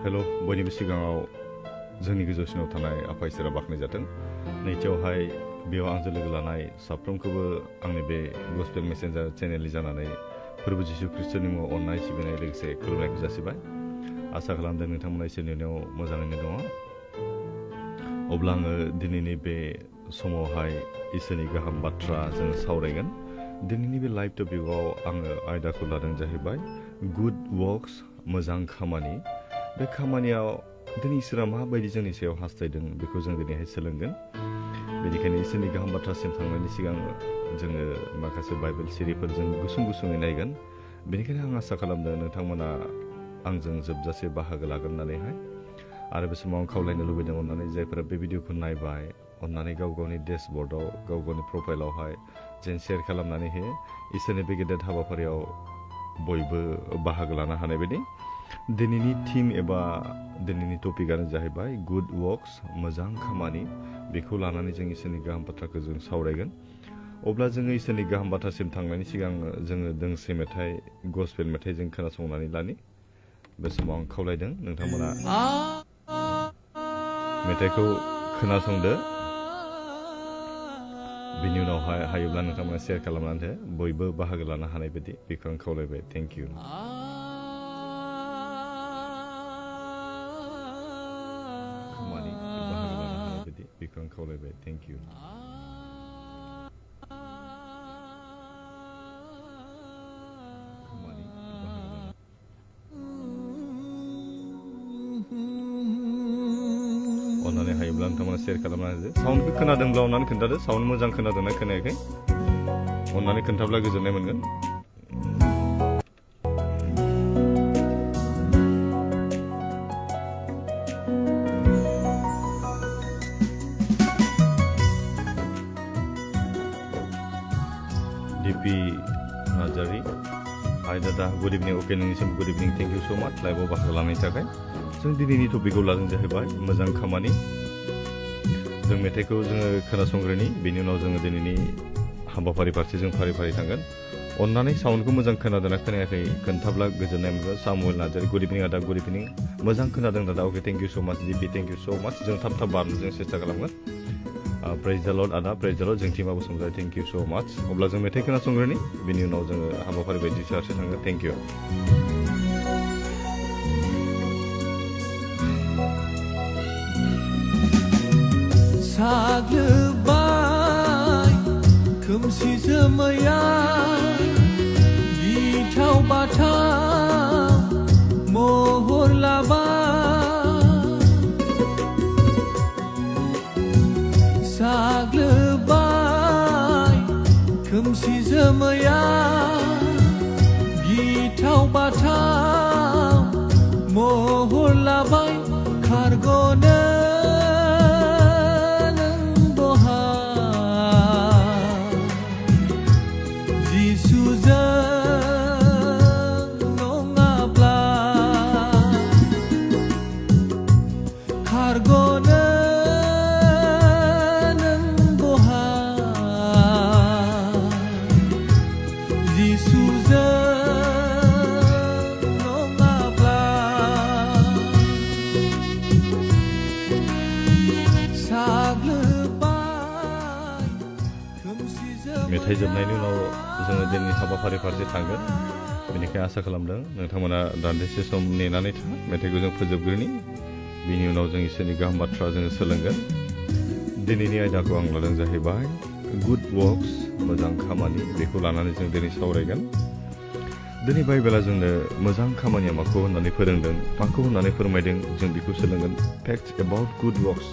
Hello बयनिबो सिगाङाव जोंनि गोजौसिनाव थानाय आफा इसोरा बाख्नाय जाथों। नैथियावहाय बेयाव आंजों लोगो लानाय साफ्रोमखौबो आंनि बे गस्पेल मेसेन्जार चेनेलनि जानानै फोरबो जिसु ख्रिस्टनि मुङाव अननाय सिबिनाय लोगोसे खुलुमनायखौ जासिबाय। आसा खालामदों नोंथांमोना इसोरनि अननायाव मोजाङैनो दङ। अब्ला आङो दिनैनि बे समावहाय इसोरनि गाहाम बाथ्रा जों सावरायगोन। दिनैनि बे लाइभ टपिकआव आङो आयदाखौ लादों जाहैबाय गुड वर्क्स मोजां खामानि। बे खामानियाव दिनै इसोरा माबायदि जोंनि सायाव हास्थायदों बेखौ जों दिनैहाय सोलोंगोन। बेनिखायनो इसोरनि गाहाम बाथ्रासिम थांनायनि सिगां जोङो माखासे बाइबेल सिरिफोरजों गुसुङै नायगोन। बेनिखायनो आं आसा खालामदों नोंथांमोना आंजों जोबजासे बाहागो लागोन होननानैहाय। आरो बे समाव आं खावलायनो लुबैदों अननानै जायफोरा बे भिडिअखौ नायबाय अननानै गाव गावनि डेशबर्डआव गाव गावनि प्रफाइलावहाय जेन शेयार खालामनानै हो इसोरनि बे गेदेर हाबाफारियाव बयबो बाहागो लानो हानाय बायदि। दिनैनि थिम एबा दिनैनि टपिकआनो जाहैबाय गुड वर्क्स मोजां खामानि। बेखौ लानानै जों इसोरनि गाहाम बाथ्राखौ जों सावरायगोन। अब्ला जोङो इसोरनि गाहाम बाथ्रासिम थांनायनि सिगां जोङो दोंसे मेथाइ गस्पेल मेथाइ जों खोनासंनानै लानि। बे समाव आं खावलायदों नोंथांमोना मेथाइखौ खोनासंदो। बिनि उनावहाय हायोब्ला नोंथांमोना शेयार खालामनानै हो बयबो बाहागो लानो हानाय बायदि। बेखौ आं खावलायबाय। Thank you. खामानि बाहागो लानो हानाय बायदि बेखौ आं खावलायबाय। Thank you. अननानै हायोब्ला नोंथांमोना शेयार खालामना होदो। साउन्डखौ खोनादोंब्ला अननानै खोन्थादो। साउन्ड मोजां खोनादोंना खोनायाखै अननानै खोन्थाब्ला गोजोननाय मोनगोन। डिपि नार्जारी हाय दादा गुड इभिनिं। अके नोंनिसिम good evening. Thank you so' माच लाइभआव बाहागो लानायनि थाखाय। जों दिनैनि टपिकखौ लादों जाहैबाय मोजां खामानि। जों मेथाइखौ जोङो खोनासंग्रोनि बेनि उनाव जोङो दिनैनि हाबाफारि फारसे जों फारि फारि थांगोन। अननानै साउन्डखौ मोजां खोनादोंना खोनायाखै खोन्थाब्ला गोजोननाय मोनगोन। सामुएल नार्जारी गुड इभिनिं आदा गुड इभिनिं। मोजां खोनादों दादा। अके थेंक इउ स' माच डिपि थेंक इउ स' माच। जों थाब थाब बारनो जों सेस्था खालामगोन। प्रेज द लर्ड आदा प्रेज द लर्ड। जों टिमा बसुमतारी थेंक इउ स' माच। अब्ला जों मेथाइ खोनासंग्रोनि बेनि उनाव जोङो हाबाफारि बायदि फारसे थांगोन। Thank you. साग्लोबबाय खोमसि जोमैया गिथाव बाथाव महर लाबाय। साग्लोबबाय खोमसि जोमैया गिथाव बाथाव महर लाबाय। खारग'नो मेथाइ जोबनायनि उनाव जोङो दिनैनि हाबाफारि फारसे थांगोन। बेनिखायनो आसा खालामदों नोंथांमोना दान्दिसे सम नेनानै था। मेथाइखौ जों फोजोबग्रोनि बिनि उनाव जों इसोरनि गाहाम बाथ्रा जोङो सोलोंगोन। दिनैनि आयदाखौ आं लादों जाहैबाय गुड वर्क्स मोजां खामानि। बेखौ लानानै जों दिनै सावरायगोन। दिनै बाइबेला जोंनो मोजां खामानिया माखौ होननानै फोरोंदों माखौ होननानै फोरमायदों जों बेखौ सोलोंगोन। फेक्ट्स एबाउट गुड वर्क्स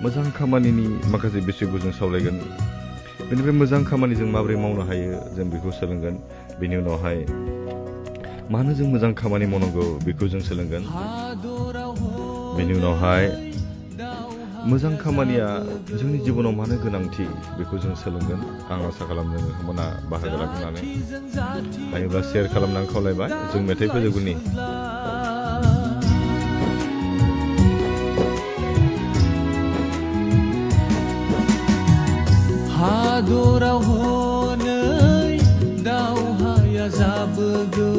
मोजां खामानिनि माखासे बिसयखौ जों सावरायगोन। बेनिफ्राय मोजां खामानि जों माबोरै मावनो हायो जों बेखौ सोलोंगोन। बेनि उनावहाय मानो जों मोजां खामानि मावनांगौ बेखौ जों सोलोंगोन। बेनि उनावहाय मोजां खामानिया जोंनि जिबनाव मानो गोनांथि बेखौ जों सोलोंगोन। आं आसा खालामदों नोंथांमोना बाहागो लागोन होननानै। हायोब्ला शेयार खालामनानै खावलायबाय। जों मेथाइ फोजोबगोननि। हादराव हनै दावहाया जाबोगौ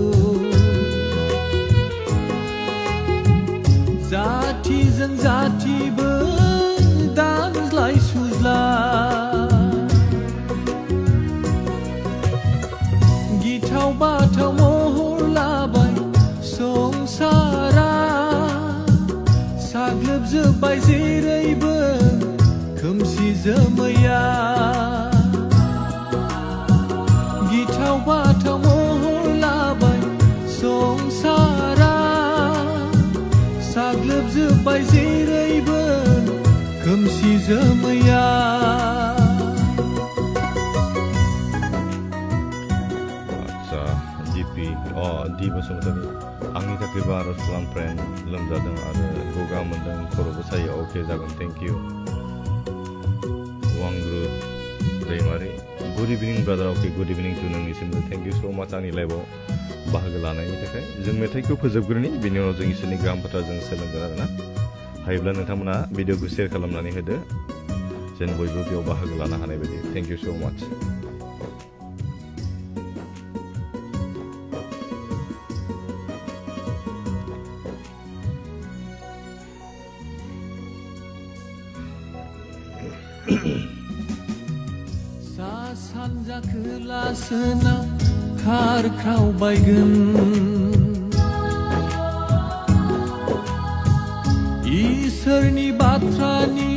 जाथिजों जाथिबो दानज्लाय सुज्लाय गिथाव बाथाव महर लाबाय संसारा साग्लोबजोब्बाय जेरैबो खोमसि जोमैया गिथाव बाथाव महर लाबाय संसारा साग्लोबजोब्बाय जेरैबो खोमसि जोमैया दि बसुमतारी आंनि थाखायबो आरज खालाम फ्रेन्ड लोमजादों आरो गगा मोनदों खर'बो सायो अके जागोन थेंक इउ वांग्रु दैमारि गुड इभिनिं ब्रादार अके गुड इभिनिं टु नोंनिसिमबो थेंक इउ स' माच आंनि लाइफआव बाहागो लानायनि थाखाय जों मेथाइखौ फोजोबग्रोनि बिनि उनाव जों इसोरनि गाहाम बाथ्रा जों सोलोंगोन आरोना हायोब्ला नोंथांमोना भिडिअखौ शेयार खालामनानै होदो जेन बयबो बेयाव बाहागो लानो हानाय बायदि थेंक इउ स' माच सा सानजा खोला सोनाब खारख्रावबायगोन इसोरनि बाथ्रानि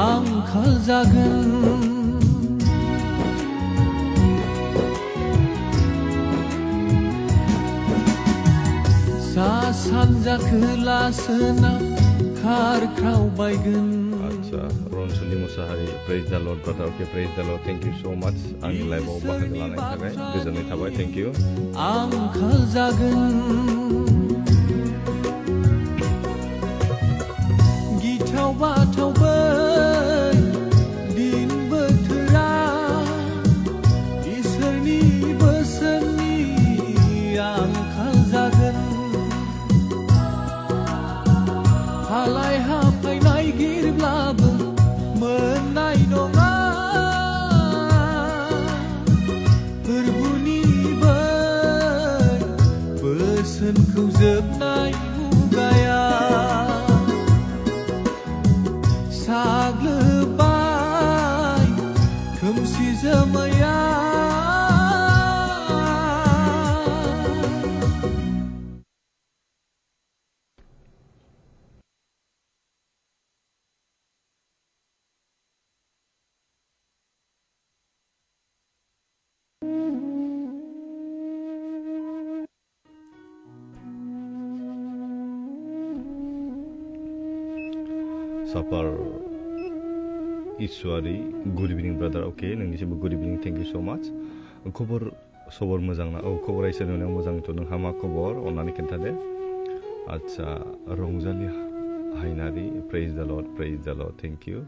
आंखाल जागोन सा सानजा खोला सोनाब खारख्रावबायगोन रनसुलि Mushahary praise the lord brother okay praise the Lord thank you so' much आंनि लाइफआव बाहागो लानायनि थाखाय गोजोननाय थाबाय थेंक इउ आंखाल जागोन गिथाव बाथावबो दिन बोथोरा इसोरनि बोसोननि आंखाल जागोन हालाय हाफाय नायगिरब्लाबो मोननाय नङा फोरबुनि बोसोनखौ जोबनाय मुगाया साग्लोबबाय खोमसि जोमैया साफार इसवारी गुड इभिनिं ब्रादार अके नोंनिसिमबो good evening thank you so' much खबर सबर मोजां ना औ खबरा इसोरनि अननायाव मोजांथ' नोंहा मा खबर अननानै खिन्थादे आदसा रंजालि हायनारि praise the Lord thank you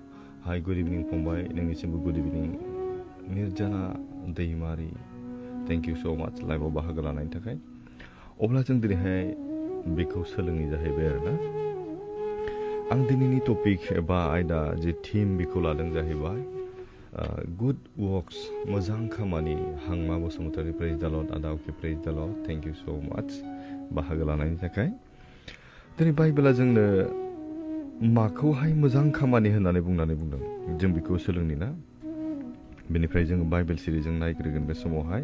hi good evening फंबाय नोंनिसिमबो गुड इभिनिं निर्जना दैमारि थेंक इउ स' माच लाइफआव बाहागो लानायनि थाखाय अब्ला जों दिनैहाय बेखौ सोलोंनि जाहैबाय आरोना आं दिनैनि टपिक एबा आयदा जे थीम बेखौ लादों जाहैबाय गुड वर्क्स मोजां खामानि हांमा बसुमतारी प्रेज द लर्ड आदा अके praise the Lord thank you so' माच बाहागो लानायनि थाखाय दिनै बाइबेला जोंनो माखौहाय मोजां खामानि होननानै बुंदों जों बेखौ सोलोंनि ना बेनिफ्राय जोङो बाइबेल सिरिजों नायग्रोगोन बे समावहाय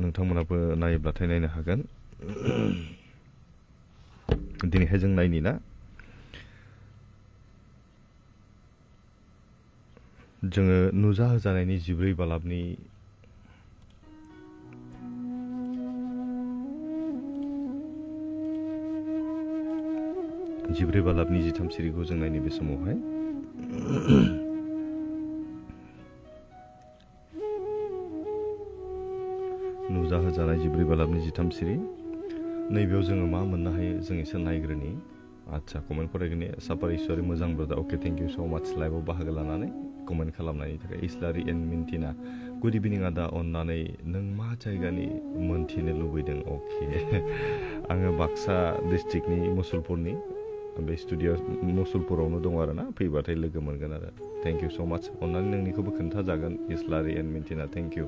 नोंथांमोनाबो नायोब्लाथाय नायनो हागोन दिनैहाय जों नायनि ना जोङो नुजा होजानायनि 14 बालाबनि जिब्रै बालाबनि 13 सिरिखौ जों नायनि बे समावहाय नुजाहोजानाय 14 बालाबनि 13 सिरि नैबेयाव जोङो मा मोननो हायो जों एसे नायग्रोनि आदसा कमेन्ट फरायगोन सापार इसवारी मोजां brother okay thank you so' माच लाइभआव बाहागो लानानै कमेन्ट खालामनायनि थाखाय इस्लारि एन्ड मिन्थिना गुड इभिनिं आदा अननानै नों मा जायगानि मोनथिनो लुबैदों अके आङो बाक्सा डिस्ट्रिक्टनि मुसलपुरनि बे स्टुडिअ मुसलपुरावनो दङ आरो ना फैबाथाय लोगो मोनगोन आरो थेंक इउ स' माच अननानै नोंनिखौबो खोन्थाजागोन इस्लारि एन्ड मिन्थिना थेंक इउ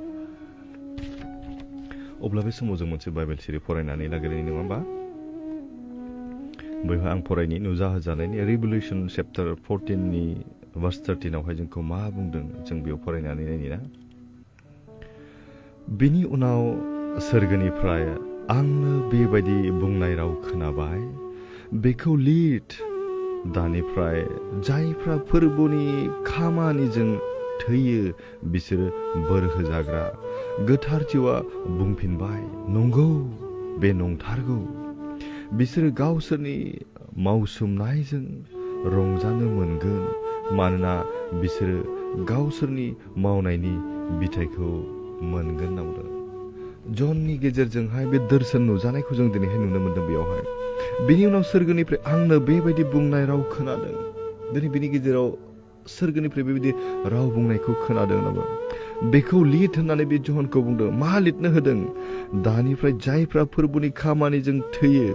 अब्ला बे समाव जों मोनसे बाइबेल सिरि फरायनानै लाग्रोनि नङा होमबा बेवहाय आं फरायनि नुजाहोजानायनि रिभलिउसन चेप्टार 14नि भार्स 13आवहाय जोंखौ मा बुंदों जों बेयाव फरायनानै नायनि ना बिनि उनाव सोरगोनिफ्राय आंनो बेबायदि बुंनाय राव खोनाबाय बेखौ लिर दानिफ्राय जायफ्रा फोरबोनि खामानिजों थैयो बिसोरो बोर होजाग्रा गोथार जिउआ बुंफिनबाय नंगौ बे नंथारगौ बिसोरो गावसोरनि मावसोमनायजों रंजानो मोनगोन मानोना बिसोरो गावसोरनि मावनायनि बिथाइखौ मोनगोन होनना बुंदों जननि गेजेरजोंहाय बे दर्शन नुजानायखौ जों दिनैहाय नुनो मोन्दों बेयावहाय बिनि उनाव सोरगोनिफ्राय आंनो बेबायदि बुंनाय राव खोनादों दिनै बिनि गेजेराव सोरगोनिफ्राय बेबायदि राव बुंनायखौ खोनादों नामा बेखौ लिर होननानै बे जहनखौ बुंदों मा लिरनो होदों दानिफ्राय जायफ्रा फोरबोनि खामानिजों थैयो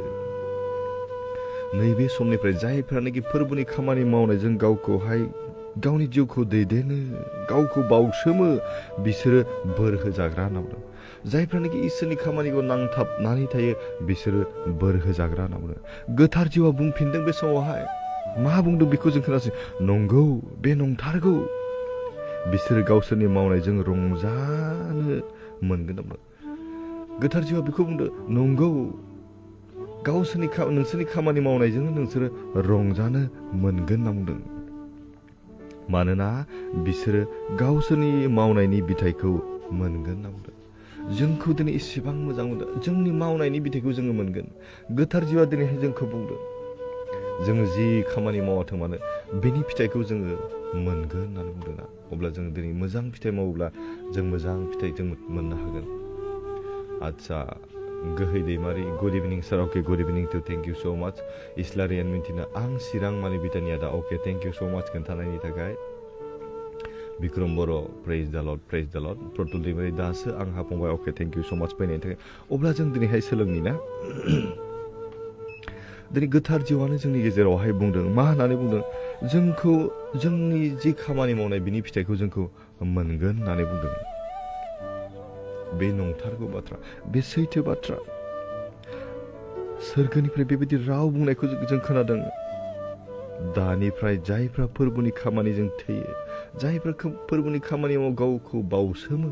नैबे समनिफ्राय जायफ्रानोखि फोरबोनि खामानि मावनायजों गावखौहाय गावनि जिउखौ दैदेनो गावखौ बावसोमो बिसोरो बोर होजाग्रा होनना बुंदों जायफ्रानोखि इसोरनि खामानिखौ नांथाबनानै थायो बिसोरो बोर होजाग्रा होनना बुंदों गोथार जिउआ बुंफिनदों बे समावहाय मा बुंदों बेखौ जों खोनासै नंगौ बे नंथारगौ बिसोरो गावसोरनि मावनायजों रंजानो मोनगोन होनना गोथार जिउआ बेखौ बुंदों नंगौ नोंसोरनि खामानि मावनायजों नोंसोरो रंजानो मोनगोन होनना बुंदों मानोना बिसोरो गावसोरनि मावनायनि बिथाइखौ मोनगोन होनना बुंदों जोंखौ दिनै इसेबां मोजां मोनदों जोंनि मावनायनि बिथाइखौ जोङो मोनगोन गोथार जिउआ दिनैहाय जोंखौ बुंदों जोङो जि खामानि मावाथों मानो बेनि फिथाइखौ जोङो मोनगोन होननानै बुंदों ना अब्ला जों दिनै मोजां फिथाइ मावोब्ला जों मोजां फिथाइ जों मोननो हागोन आदसा गोहै दैमारि गुड इभिनिं सार अके good evening to thank you so much इस्लारियान मिन्थिनो आं चिरां माने बिटानि आदा अके थेंक इउ सो माच खोन्थानायनि थाखाय बिक्रम बर' प्रेज द लर्ड प्रतुल दैमारि दासो आंहा फंबाय अके थेंक इउ सो माच फैनायनि थाखाय अब्ला जों दिनैहाय सोलोंनि ना दिनै गोथार जिउआनो जोंनि गेजेरावहाय बुंदों मा होननानै बुंदों जोंखौ जोंनि जि खामानि मावनाय बिनि फिथाइखौ जोंखौ मोनगोन होननानै बुंदों बे नंथारगौ बाथ्रा बे सैथो बाथ्रा सोरगोनिफ्राय बेबायदि राव बुंनायखौ जों खोनादों दानिफ्राय जायफ्रा फोरबोनि खामानिजों थैयो जायफ्रा फोरबोनि खामानि माव गावखौ बावसोमो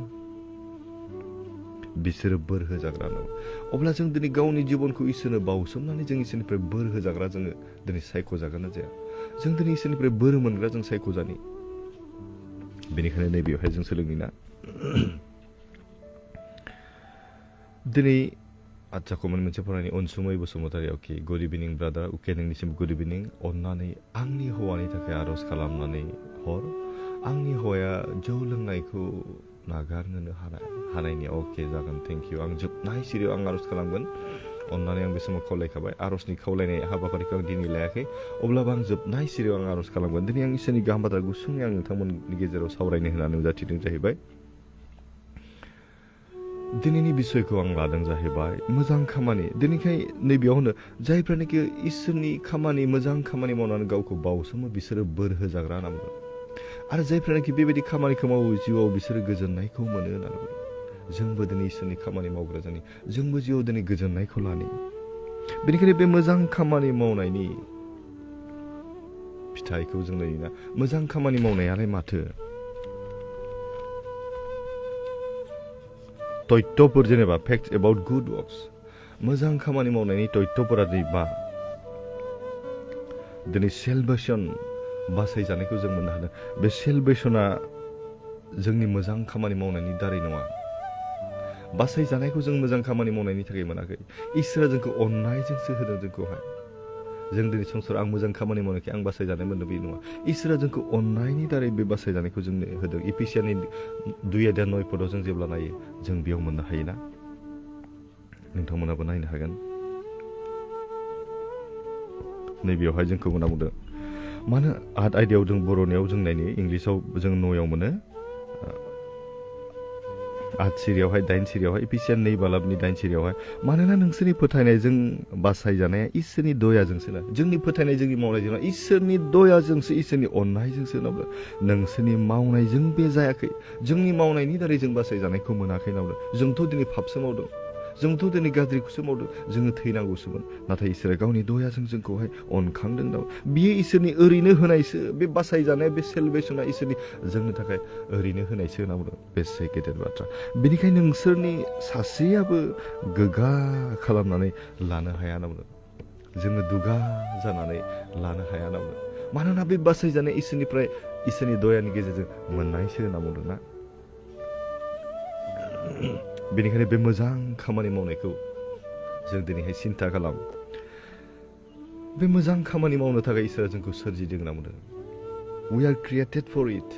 बिसोरो बोर होजाग्रा नङा अब्ला जों दिनै गावनि जिबनखौ इसोरनो बावसोमनानै जों इसोरनिफ्राय बोर होजाग्रा जोङो दिनै सायख'जागोन ना जाया जों दिनै इसोरनिफ्राय बोर मोनग्रा जों सायख'जानि बेनिखायनो नैबेयावहाय जों सोलोंनि ना दिनै आदसा कमेन्ट मोनसे फरायनि अनसुमै बसुमतारी अके गुड इभिनिं ब्रादार अके नोंनिसिम गुड इभिनिं अननानै आंनि हौवानि थाखाय आर'ज खालामनानै हर आंनि हौवाया जौ लोंनायखौ नागारनो हानायनि अके जागोन थेंक इउ आं जोबनाय सिरियाव आं आर'ज खालामगोन अननानै आं बे समाव खावलायखाबाय आर'जनि खावलायनाय हाबाफारिखौ आं दिनै लायाखै अब्लाबो आं जोबनाय सिरियाव आं आर'ज खालामगोन दिनै आं इसोरनि गाहाम बाथ्रा गुसुङै आं नोंथांमोननि गेजेराव सावरायनो होननानै नुजाथिदों जाहैबाय दिनैनि बिसयखौ आं लादों जाहैबाय मोजां खामानि दिनैखाय नैबेयाव होनो जायफ्रानोखि इसोरनि खामानि मोजां खामानि मावनानै गावखौ बावसोमो बिसोरो बोर होजाग्रा होनना बुङो आरो जायफ्रानोखि बेबायदि खामानिखौ मावो जिउआव बिसोरो गोजोननायखौ मोनो होननानै बुङो जोंबो दिनै इसोरनि खामानि मावग्रा जानि जोंबो जिउआव दिनै गोजोननायखौ लानि बेनिखायनो बे मोजां खामानि मावनायनि फिथाइखौ जों नायोना मोजां खामानि मावनायालाय माथो तथ्यफोर जेनेबा फेक्ट्स एबाउट गुड वर्क्स मोजां खामानि मावनायनि तथ्यफोरा मा दिनै सेलभेसन बासायजानायखौ जों मोननो हादों बे सेलभेसना जोंनि मोजां खामानि मावनायनि दारै नङा बासायजानायखौ जों मोजां खामानि मावनायनि थाखाय मोनाखै इसोरा जोंखौ अननायजोंसो होदों जोंखौहाय जों दिनै संसाराव आं मोजां खामानि मावनायखाय आं बासायजानाय मोनदों बे नङा इसोरा जोंखौ अननायनि दारै बे बासायजानायखौ जोंनो होदों इफिसियानि 2:9 जों जेब्ला नायो जों बेयाव मोननो हायोना नोंथांमोनाबो नायनो हागोन नैबेयावहाय जोंखौ मोना बुंदों मानो आर्ट आयदायाव जों बर'नियाव जों नायनो इंलिसाव जों न'याव मोनो आठ सिरियावहाय 9 सिरियावहाय इफिसियान 2 9 सिरियावहाय मानोना नोंसोरनि फोथायनायजों बासायजानाया इसोरनि दयाजोंसो ना जोंनि फोथायनाय जोंनि मावनायजों इसोरनि दयाजोंसो इसोरनि अननायजोंसो नाब्ला नोंसोरनि मावनायजों बे जायाखै जोंनि मावनायनि दारै जों बासायजानायखौ मोनाखै नाब्ला जोंथ' दिनै पापसो मावदों जोंथ' दिनै गाज्रिखौसो मावदों, जोङो थैनांगौसोमोन, नाथाय इसोरा गावनि दयाजों जोंखौहाय अनखांदों नामा? बियो इसोरनि ओरैनो होनायसो, बे बासायजानाया, बे सेलभेसना इसोरनि जोंनि थाखाय ओरैनो होनायसो होनना बुंदों। बेसे गेदेर बाथ्रा। बेनिखायनो नोंसोरनि सासेयाबो गोगा खालामनानै लानो हाया होनना बुंदों। जोङो दुगा जानानै लानो हाया होनना बुंदों। मानोना बे बासायजानाया इसोरनिफ्राय, इसोरनि दयानि गेजेरजों मोननायसो होनना बुंदों ना। बेनिखायनो बे मोजां खामानि मावनायखौ जों दिनैहाय सिन्था खालाम। बे मोजां खामानि मावनो थाखाय इसोरा जोंखौ सोरजिदों होनना बुंदों। We are created for it.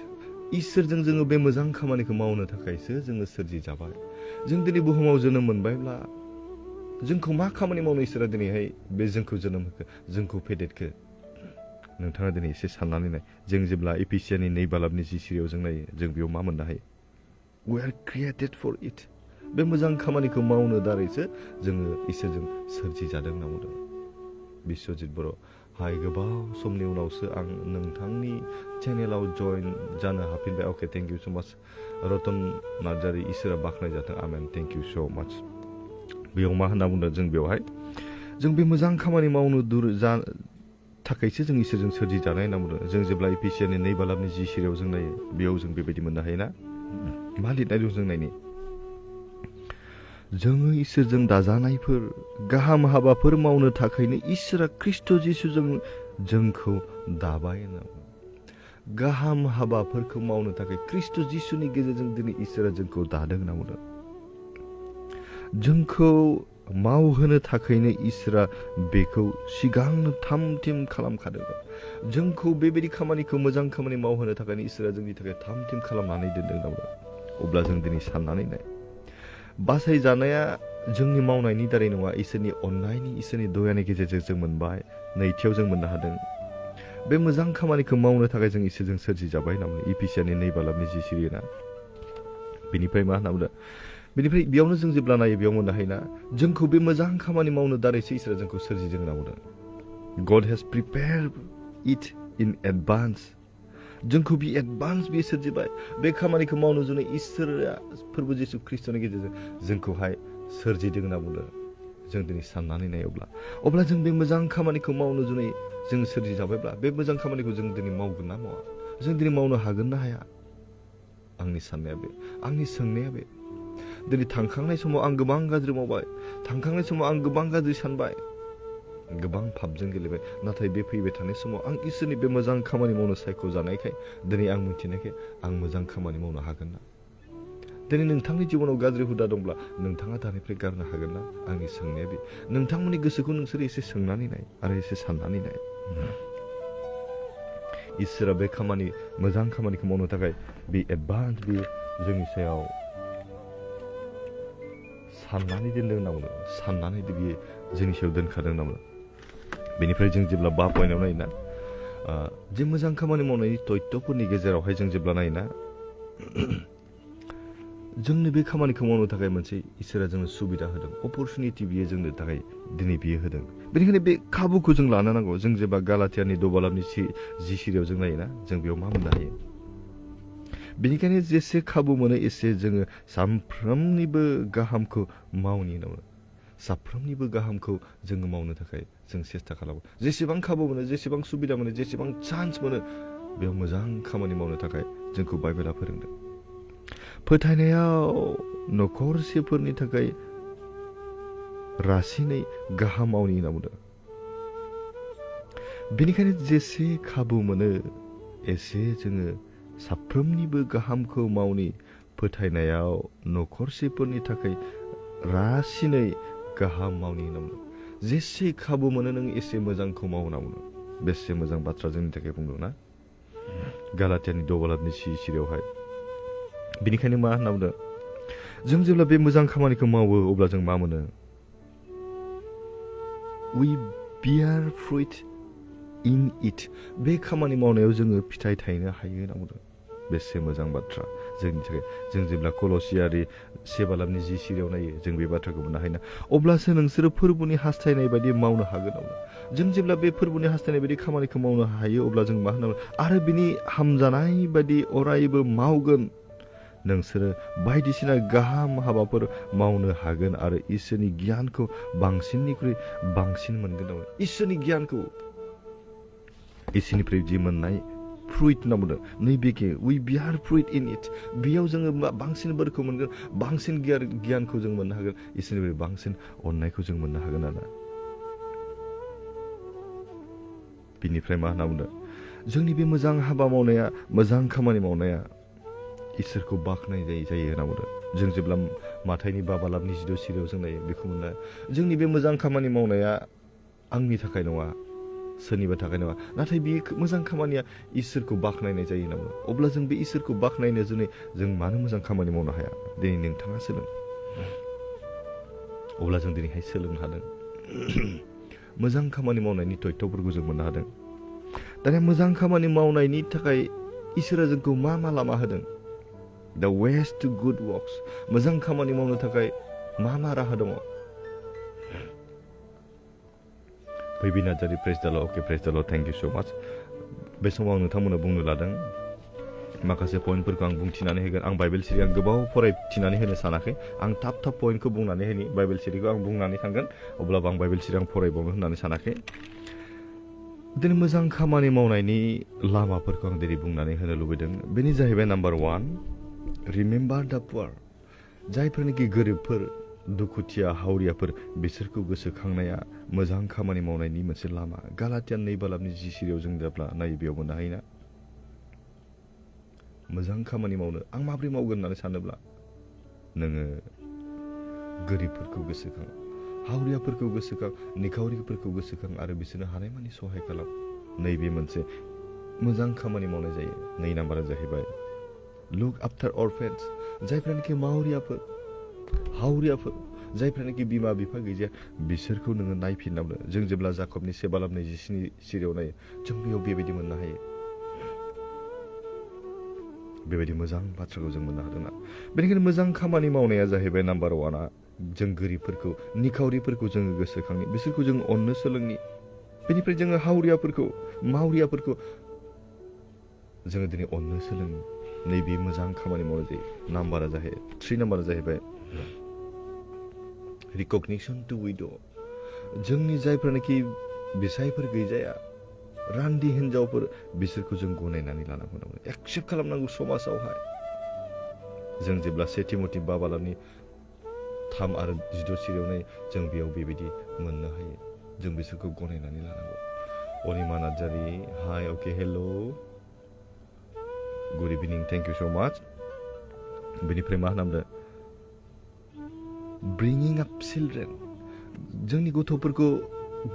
इसोरजों जोङो बे मोजां खामानिखौ मावनो थाखायसो जोङो सोरजिजाबाय। जों दिनै बुहुमाव जोनोम मोनबायब्ला जोंखौ मा खामानि मावनो इसोरा दिनैहाय बे जोंखौ जोनोम होखो, जोंखौ फेदेरखो? नोंथाङा दिनै एसे साननानै नाय। जों जेब्ला एफिसियानि 2 बालाबनि 10 सिरियाव जों नायो, जों बेयाव मा मोननो हायो? We are created for it. बे मोजां खामानिखौ मावनो दारैसो जोङो इसोरजों सोरजिजादों होनना बुंदों। बिश्वजित बर', हाय, गोबाव समनि उनावसो आं नोंथांनि चेनेलाव जइन जानो हाफिनबाय। अके, थेंक इउ स' माच। रतन नार्जारि, इसोरा बाख्नायजाथों। आमेन, थेंक इउ स' माच। बेयाव मा होनना बुंदों? जों बेवहाय जों बे मोजां खामानि मावनो थाखायसो जों इसोरजों सोरजिजानाय होनना बुंदों। जों जेब्ला एफिसियानि 2 बालाबनि 10 सिरियाव जों नायो, बेयाव जों बेबायदि मोननो हायोना। मा लिरनाय दं जों नायनि? जोङो इसोरजों दाजानायफोर गाहाम हाबाफोर मावनो थाखायनो इसोरा ख्रिस्ट' जिसुजों जोंखौ दाबाय होनना बुङो। गाहाम हाबाफोरखौ मावनो थाखाय ख्रिस्ट' जिसुनि गेजेरजों दिनै इसोरा जोंखौ दादों होनना बुंदों। जोंखौ मावहोनो थाखायनो इसोरा बेखौ सिगांनो थाम थिम खालामखादोंमोन। जोंखौ बेबायदि खामानिखौ, मोजां खामानि मावहोनो थाखायनो इसोरा जोंनि थाखाय थाम थिम खालामनानै दोनदों होनना बुंदों। अब्ला जों दिनै साननानै नाय, बासायजानाया जोंनि मावनायनि दारै नङा, इसोरनि अननायनि, इसोरनि दयानि गेजेरजों जों मोनबाय। नैथियाव जों मोननो हादों, बे मोजां खामानिखौ मावनो थाखाय जों इसोरजों सोरजिजाबाय होनना बुङो। एफिसियानि 2 बालाबनि 10 सिरिया। बेनिफ्राय मा होनना बुंदों? बेनिफ्राय बेयावनो जों जेब्ला नायो, बेयाव मोननो हायोना, जोंखौ बे मोजां खामानि मावनो दारैसो इसोरा जोंखौ सोरजिदों होनना बुंदों। God has prepared it in advance. जोंखौ बे एडभान्स बे सोरजिबाय। बे खामानिखौ मावनो जुनै इसोरा फोरबो जिसु ख्रिस्ट'नि गेजेरजों जोंखौहाय सोरजिदों होनना बुंदों। जों दिनै साननानै नायोब्ला, अब्ला जों बे मोजां खामानिखौ मावनो जुनै जों सोरजिजाबायब्ला, बे मोजां खामानिखौ जों दिनै मावगोन ना मावा? जों दिनै मावनो हागोन ना हाया? आंनि साननाया बे, आंनि सोंनाया बे। दिनै थांखांनाय समाव आं गोबां गाज्रि मावबाय, थांखांनाय समाव आं गोबां गाज्रि सानबाय, गोबां पापजों गेलेबाय, नाथाय बे फैबाय थानाय समाव आं इसोरनि बे मोजां खामानि मावनो सायख'जानायखाय, दिनै आं मिथिनायखाय आं मोजां खामानि मावनो हागोन ना? दिनै नोंथांनि जिबनाव गाज्रि हुदा दंब्ला नोंथाङा दानिफ्राय गारनो हागोन ना? आंनि सोंनाया बे। नोंथांमोननि गोसोखौ नोंसोर एसे सोंनानै नाय आरो एसे साननानै नाय। इसोरा बे खामानि, मोजां खामानिखौ मावनो थाखाय बे एडभान्स, बे जोंनि सायाव साननानै दोनदों होनना बुंदों। साननानै बियो जोंनि सायाव दोनखादों होनना बुंदों। बेनिफ्राय जों जेब्ला 5 पइन्टआव नायोना, जे मोजां खामानि मावनायनि तथ्यफोरनि गेजेरावहाय जों जेब्ला नायोना, जोंनो बे खामानिखौ मावनो थाखाय मोनसे इसोरा जोंनो सुबिदा होदों, अपरचुनिटि बियो जोंनो थाखाय दिनै बियो होदों। बेनिखायनो बे खाबुखौ जों लानो नांगौ। जों जेब्ला गालातियानि 2 बालाबनि 10 सिरियाव जों नायोना, जों बेयाव मा मोननो हायो? बेनिखायनो जेसे खाबु मोनो एसे जोङो साफ्रोमनिबो गाहामखौ मावनि होनना बुङो। साफ्रोमनिबो गाहामखौ जोङो मावनो थाखाय जों सेस्था खालामो। जेसेबां खाबु मोनो, जेसेबां सुबिदा मोनो, जेसेबां चान्स मोनो, बेयाव मोजां खामानि मावनो थाखाय जोंखौ बाइबेला फोरोंदों। फोथायनायाव नखरसेफोरनि थाखाय रासिनै गाहाम मावनि होनना बुंदों। बेनिखायनो जेसे खाबु मोनो एसे जोङो साफ्रोमनिबो गाहामखौ मावनि, फोथायनायाव नखरसेफोरनि थाखाय रासिनै गाहाम मावनि होनना बुंदों। जेसे खाबु मोनो नों एसे मोजांखौ माव होनना बुंदों। बेसे मोजां बाथ्रा जोंनि थाखाय बुंदों ना, गालातियानि 2 बालाबनि 10 सिरियावहाय। बेनिखायनो मा होनना बुंदों? जों जेब्ला बे मोजां खामानिखौ मावो, अब्ला जों मा मोनो? We bear fruit in it. बे खामानि मावनायाव जोङो फिथाइ थायनो हायो होनना बुंदों। बेसे मोजां बाथ्रा जोंनि थाखाय। जों जेब्ला कलसियारि 1 बालाबनि 10 सिरियाव नायो, जों बे बाथ्राखौ मोननो हायोना, अब्लासो नोंसोरो फोरबोनि हास्थायनाय बायदि मावनो हागोन होनना बुंदों। जों जेब्ला बे फोरबोनि हास्थायनाय बायदि खामानिखौ मावनो हायो, अब्ला जों मा होनना बुङो? आरो बिनि हामजानाय बायदि अरायबो मावगोन। नोंसोरो बायदिसिना गाहाम हाबाफोर मावनो हागोन आरो इसोरनि गियानखौ बांसिननिख्रुइ बांसिन मोनगोन नामा इसोरनि गियानखौ इसोरनिफ्राय जि मोननाय फ्रुइट होनना बुंदों नैबेखे we bear fruit in it बेयाव जोङो बांसिन बोरखौ मोनगोन बांसिन गियानखौ जों मोननो हागोन इसोरनिफ्राय बांसिन अननायखौ जों मोननो हागोन आरो बिनिफ्राय मा होनना बुंदों जोंनि बे मोजां हाबा मावनाया मोजां खामानि मावनाया इसोरखौ बाख्नायनाय जायो होनना बुंदों जों जेब्ला माथाइनि बाबालाबनि 16 सिरियाव जों नायो बेखौ मोननो जोंनि बे मोजां खामानि मावनाया आंनि थाखाय नङा सोरनिबा थाखाय नङा नाथाय बे मोजां खामानिया इसोरखौ बाख्नायनाय जायो होनना बुङो अब्ला जों बे इसोरखौ बाख्नायनो जों मानो मोजां खामानि मावनो हाया दिनै नोंथाङा सोलों अब्ला जों दिनैहाय सोलोंनो हादों मोजां खामानि मावनायनि तथ्यफोरखौ जों मोननो हादों दानिया मोजां खामानि मावनायनि थाखाय इसोरा जोंखौ मा लामा होदों the ways to good works मोजां खामानि मावनो थाखाय मा राहा दङ फैबि Narzary praise the lord okay praise the Lord thank you so माच बे समाव आं नोंथांमोननो बुंनो लादों माखासे पइन्टफोरखौ आं बुंथिनानै होगोन आं बाइबेल सिरि आं गोबाव फरायथिनानै होनो सानाखै आं थाब पइन्टखौ बुंनानै होनि बाइबेल सिरिखौ आं बुंनानै थांगोन अब्लाबो आं बाइबेल सिरि आं फरायबावनो होननानै सानाखै दिनै मोजां खामानि मावनायनि लामाफोरखौ आं दिनै बुंनानै होनो लुबैदों बेनि जाहैबाय नाम्बार 1 रिमेम्बार द पुवर जायफोरनिखि गोरिबफोर दुखुथिया हावरियाफोर बिसोरखौ गोसोखांनाया मोजां खामानि मावनायनि मोनसे लामा गालातियान 2 बालाबनि 10 सिरियाव जों जेब्ला नायो बेयाव मोननो हायोना मोजां खामानि मावनो आं माबोरै मावगोन होननानै सानोब्ला नोङो गोरिबफोरखौ गोसोखां हावरियाफोरखौ गोसोखां निखावरिफोरखौ गोसोखां आरो बिसोरनो हानायमानि सहाय खालाम नैबे मोनसे मोजां खामानि मावनाय जायो 2 नाम्बारा जाहैबाय लुक आफ्टार अरफेन्स जायफ्रानोखि मावरियाफोर हावरियाफोर जायफ्रानोखि बिमा बिफा गैजाया बिसोरखौ नोङो नायफिननांगौ जों जेब्ला जाकबनि 2 बालाबनि 27 सिरियाव नायो जों बेयाव बेबायदि मोननो हायो बेबायदि मोजां बाथ्राखौ जों मोननो हादोंना बेनिखायनो मोजां खामानि मावनाया जाहैबाय नाम्बार 1 जों गोरिबफोरखौ निखावरिफोरखौ जोङो गोसोखांनि बिसोरखौ जों अननो सोलोंनि बेनिफ्राय जोङो हावरियाफोरखौ मावरियाफोरखौ जोङो दिनै अननो सोलोंनि नैबे मोजां खामानि मावनाय जायो नाम्बारा जाहैबाय 3 नाम्बारा जाहैबाय रिकगनिसन टु विड' जोंनि जायफ्रानोखि बिसायफोर गैजाया रान्दि हिनजावफोर बिसोरखौ जों गनायनानै लानांगौ एक्सेप्ट खालामनांगौ समाजावहाय जों जेब्ला 2 तिमथि 5 बालाबनि 3 आरो 16 सिरियाव नायो जों बेयाव बेबायदि मोननो हायो जों बिसोरखौ गनायनानै लानांगौ अनिमा नार्जारि हाय अके हेल' good evening thank you so' माच बेनिफ्राय मा होनदों ब्रिंगिं आप चिल्ड्रेन जोंनि गथ'फोरखौ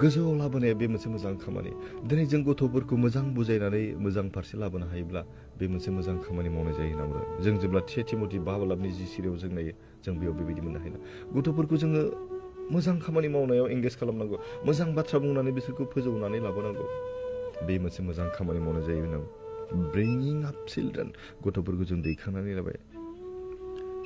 गोजौआव लाबोनाया बे मोनसे मोजां खामानि दिनै जों गथ'फोरखौ मोजां बुजायनानै मोजां फारसे लाबोनो हायोब्ला बे मोनसे मोजां खामानि मावनाय जायो होनना बुङो जों जेब्ला 2 तिमथि 5 बालाबनि 10 सिरियाव जों नायो जों बेयाव बेबायदि मोननो हायो गथ'फोरखौ जोङो मोजां खामानि मावनायाव एंगेज खालामनांगौ मोजां बाथ्रा बुंनानै बिसोरखौ फोजौनानै लाबोनांगौ बे मोनसे मोजां खामानि मावनाय जायो होनना ब्रिंगिं आप चिल्ड्रेन गथ'फोरखौ जों दैखांनानै लाबाय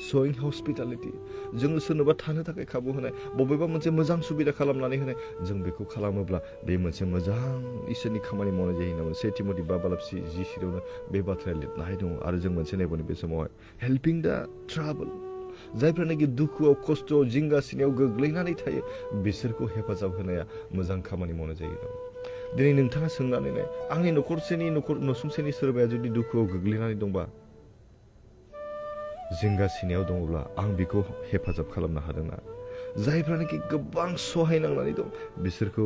श'इं हस्पिटालिटि जोङो सोरनोबा थानो थाखाय खाबु होनाय बबेबा मोनसे मोजां सुबिदा खालामनानै होनाय जों बेखौ खालामोब्ला बे मोनसे मोजां इसोरनि खामानि मावनाय जायो होनना 2 तिमथि 5 बालाब 10 सिरियावनो बे बाथ्राया लिरनाय दङ आरो जों मोनसे नायबावनो बे समावहाय हेल्पिं दा ट्राबल जायफ्रानोखि दुखुआव खस्थ'आव जिंगा सिनायाव गोग्लैनानै थायो बिसोरखौ हेफाजाब होनाया मोजां खामानि मावनाय जायो दिनै नोंथाङा सोंनानै नाय आंनि न'सुंसेनि सोरबाया जुदि दुखुआव गोग्लैनानै दंबा जिंगा सिनायाव दङब्ला आं बेखौ हेफाजाब खालामनो हादोंना जायफ्रानोखि गोबां सहाय नांनानै दं बिसोरखौ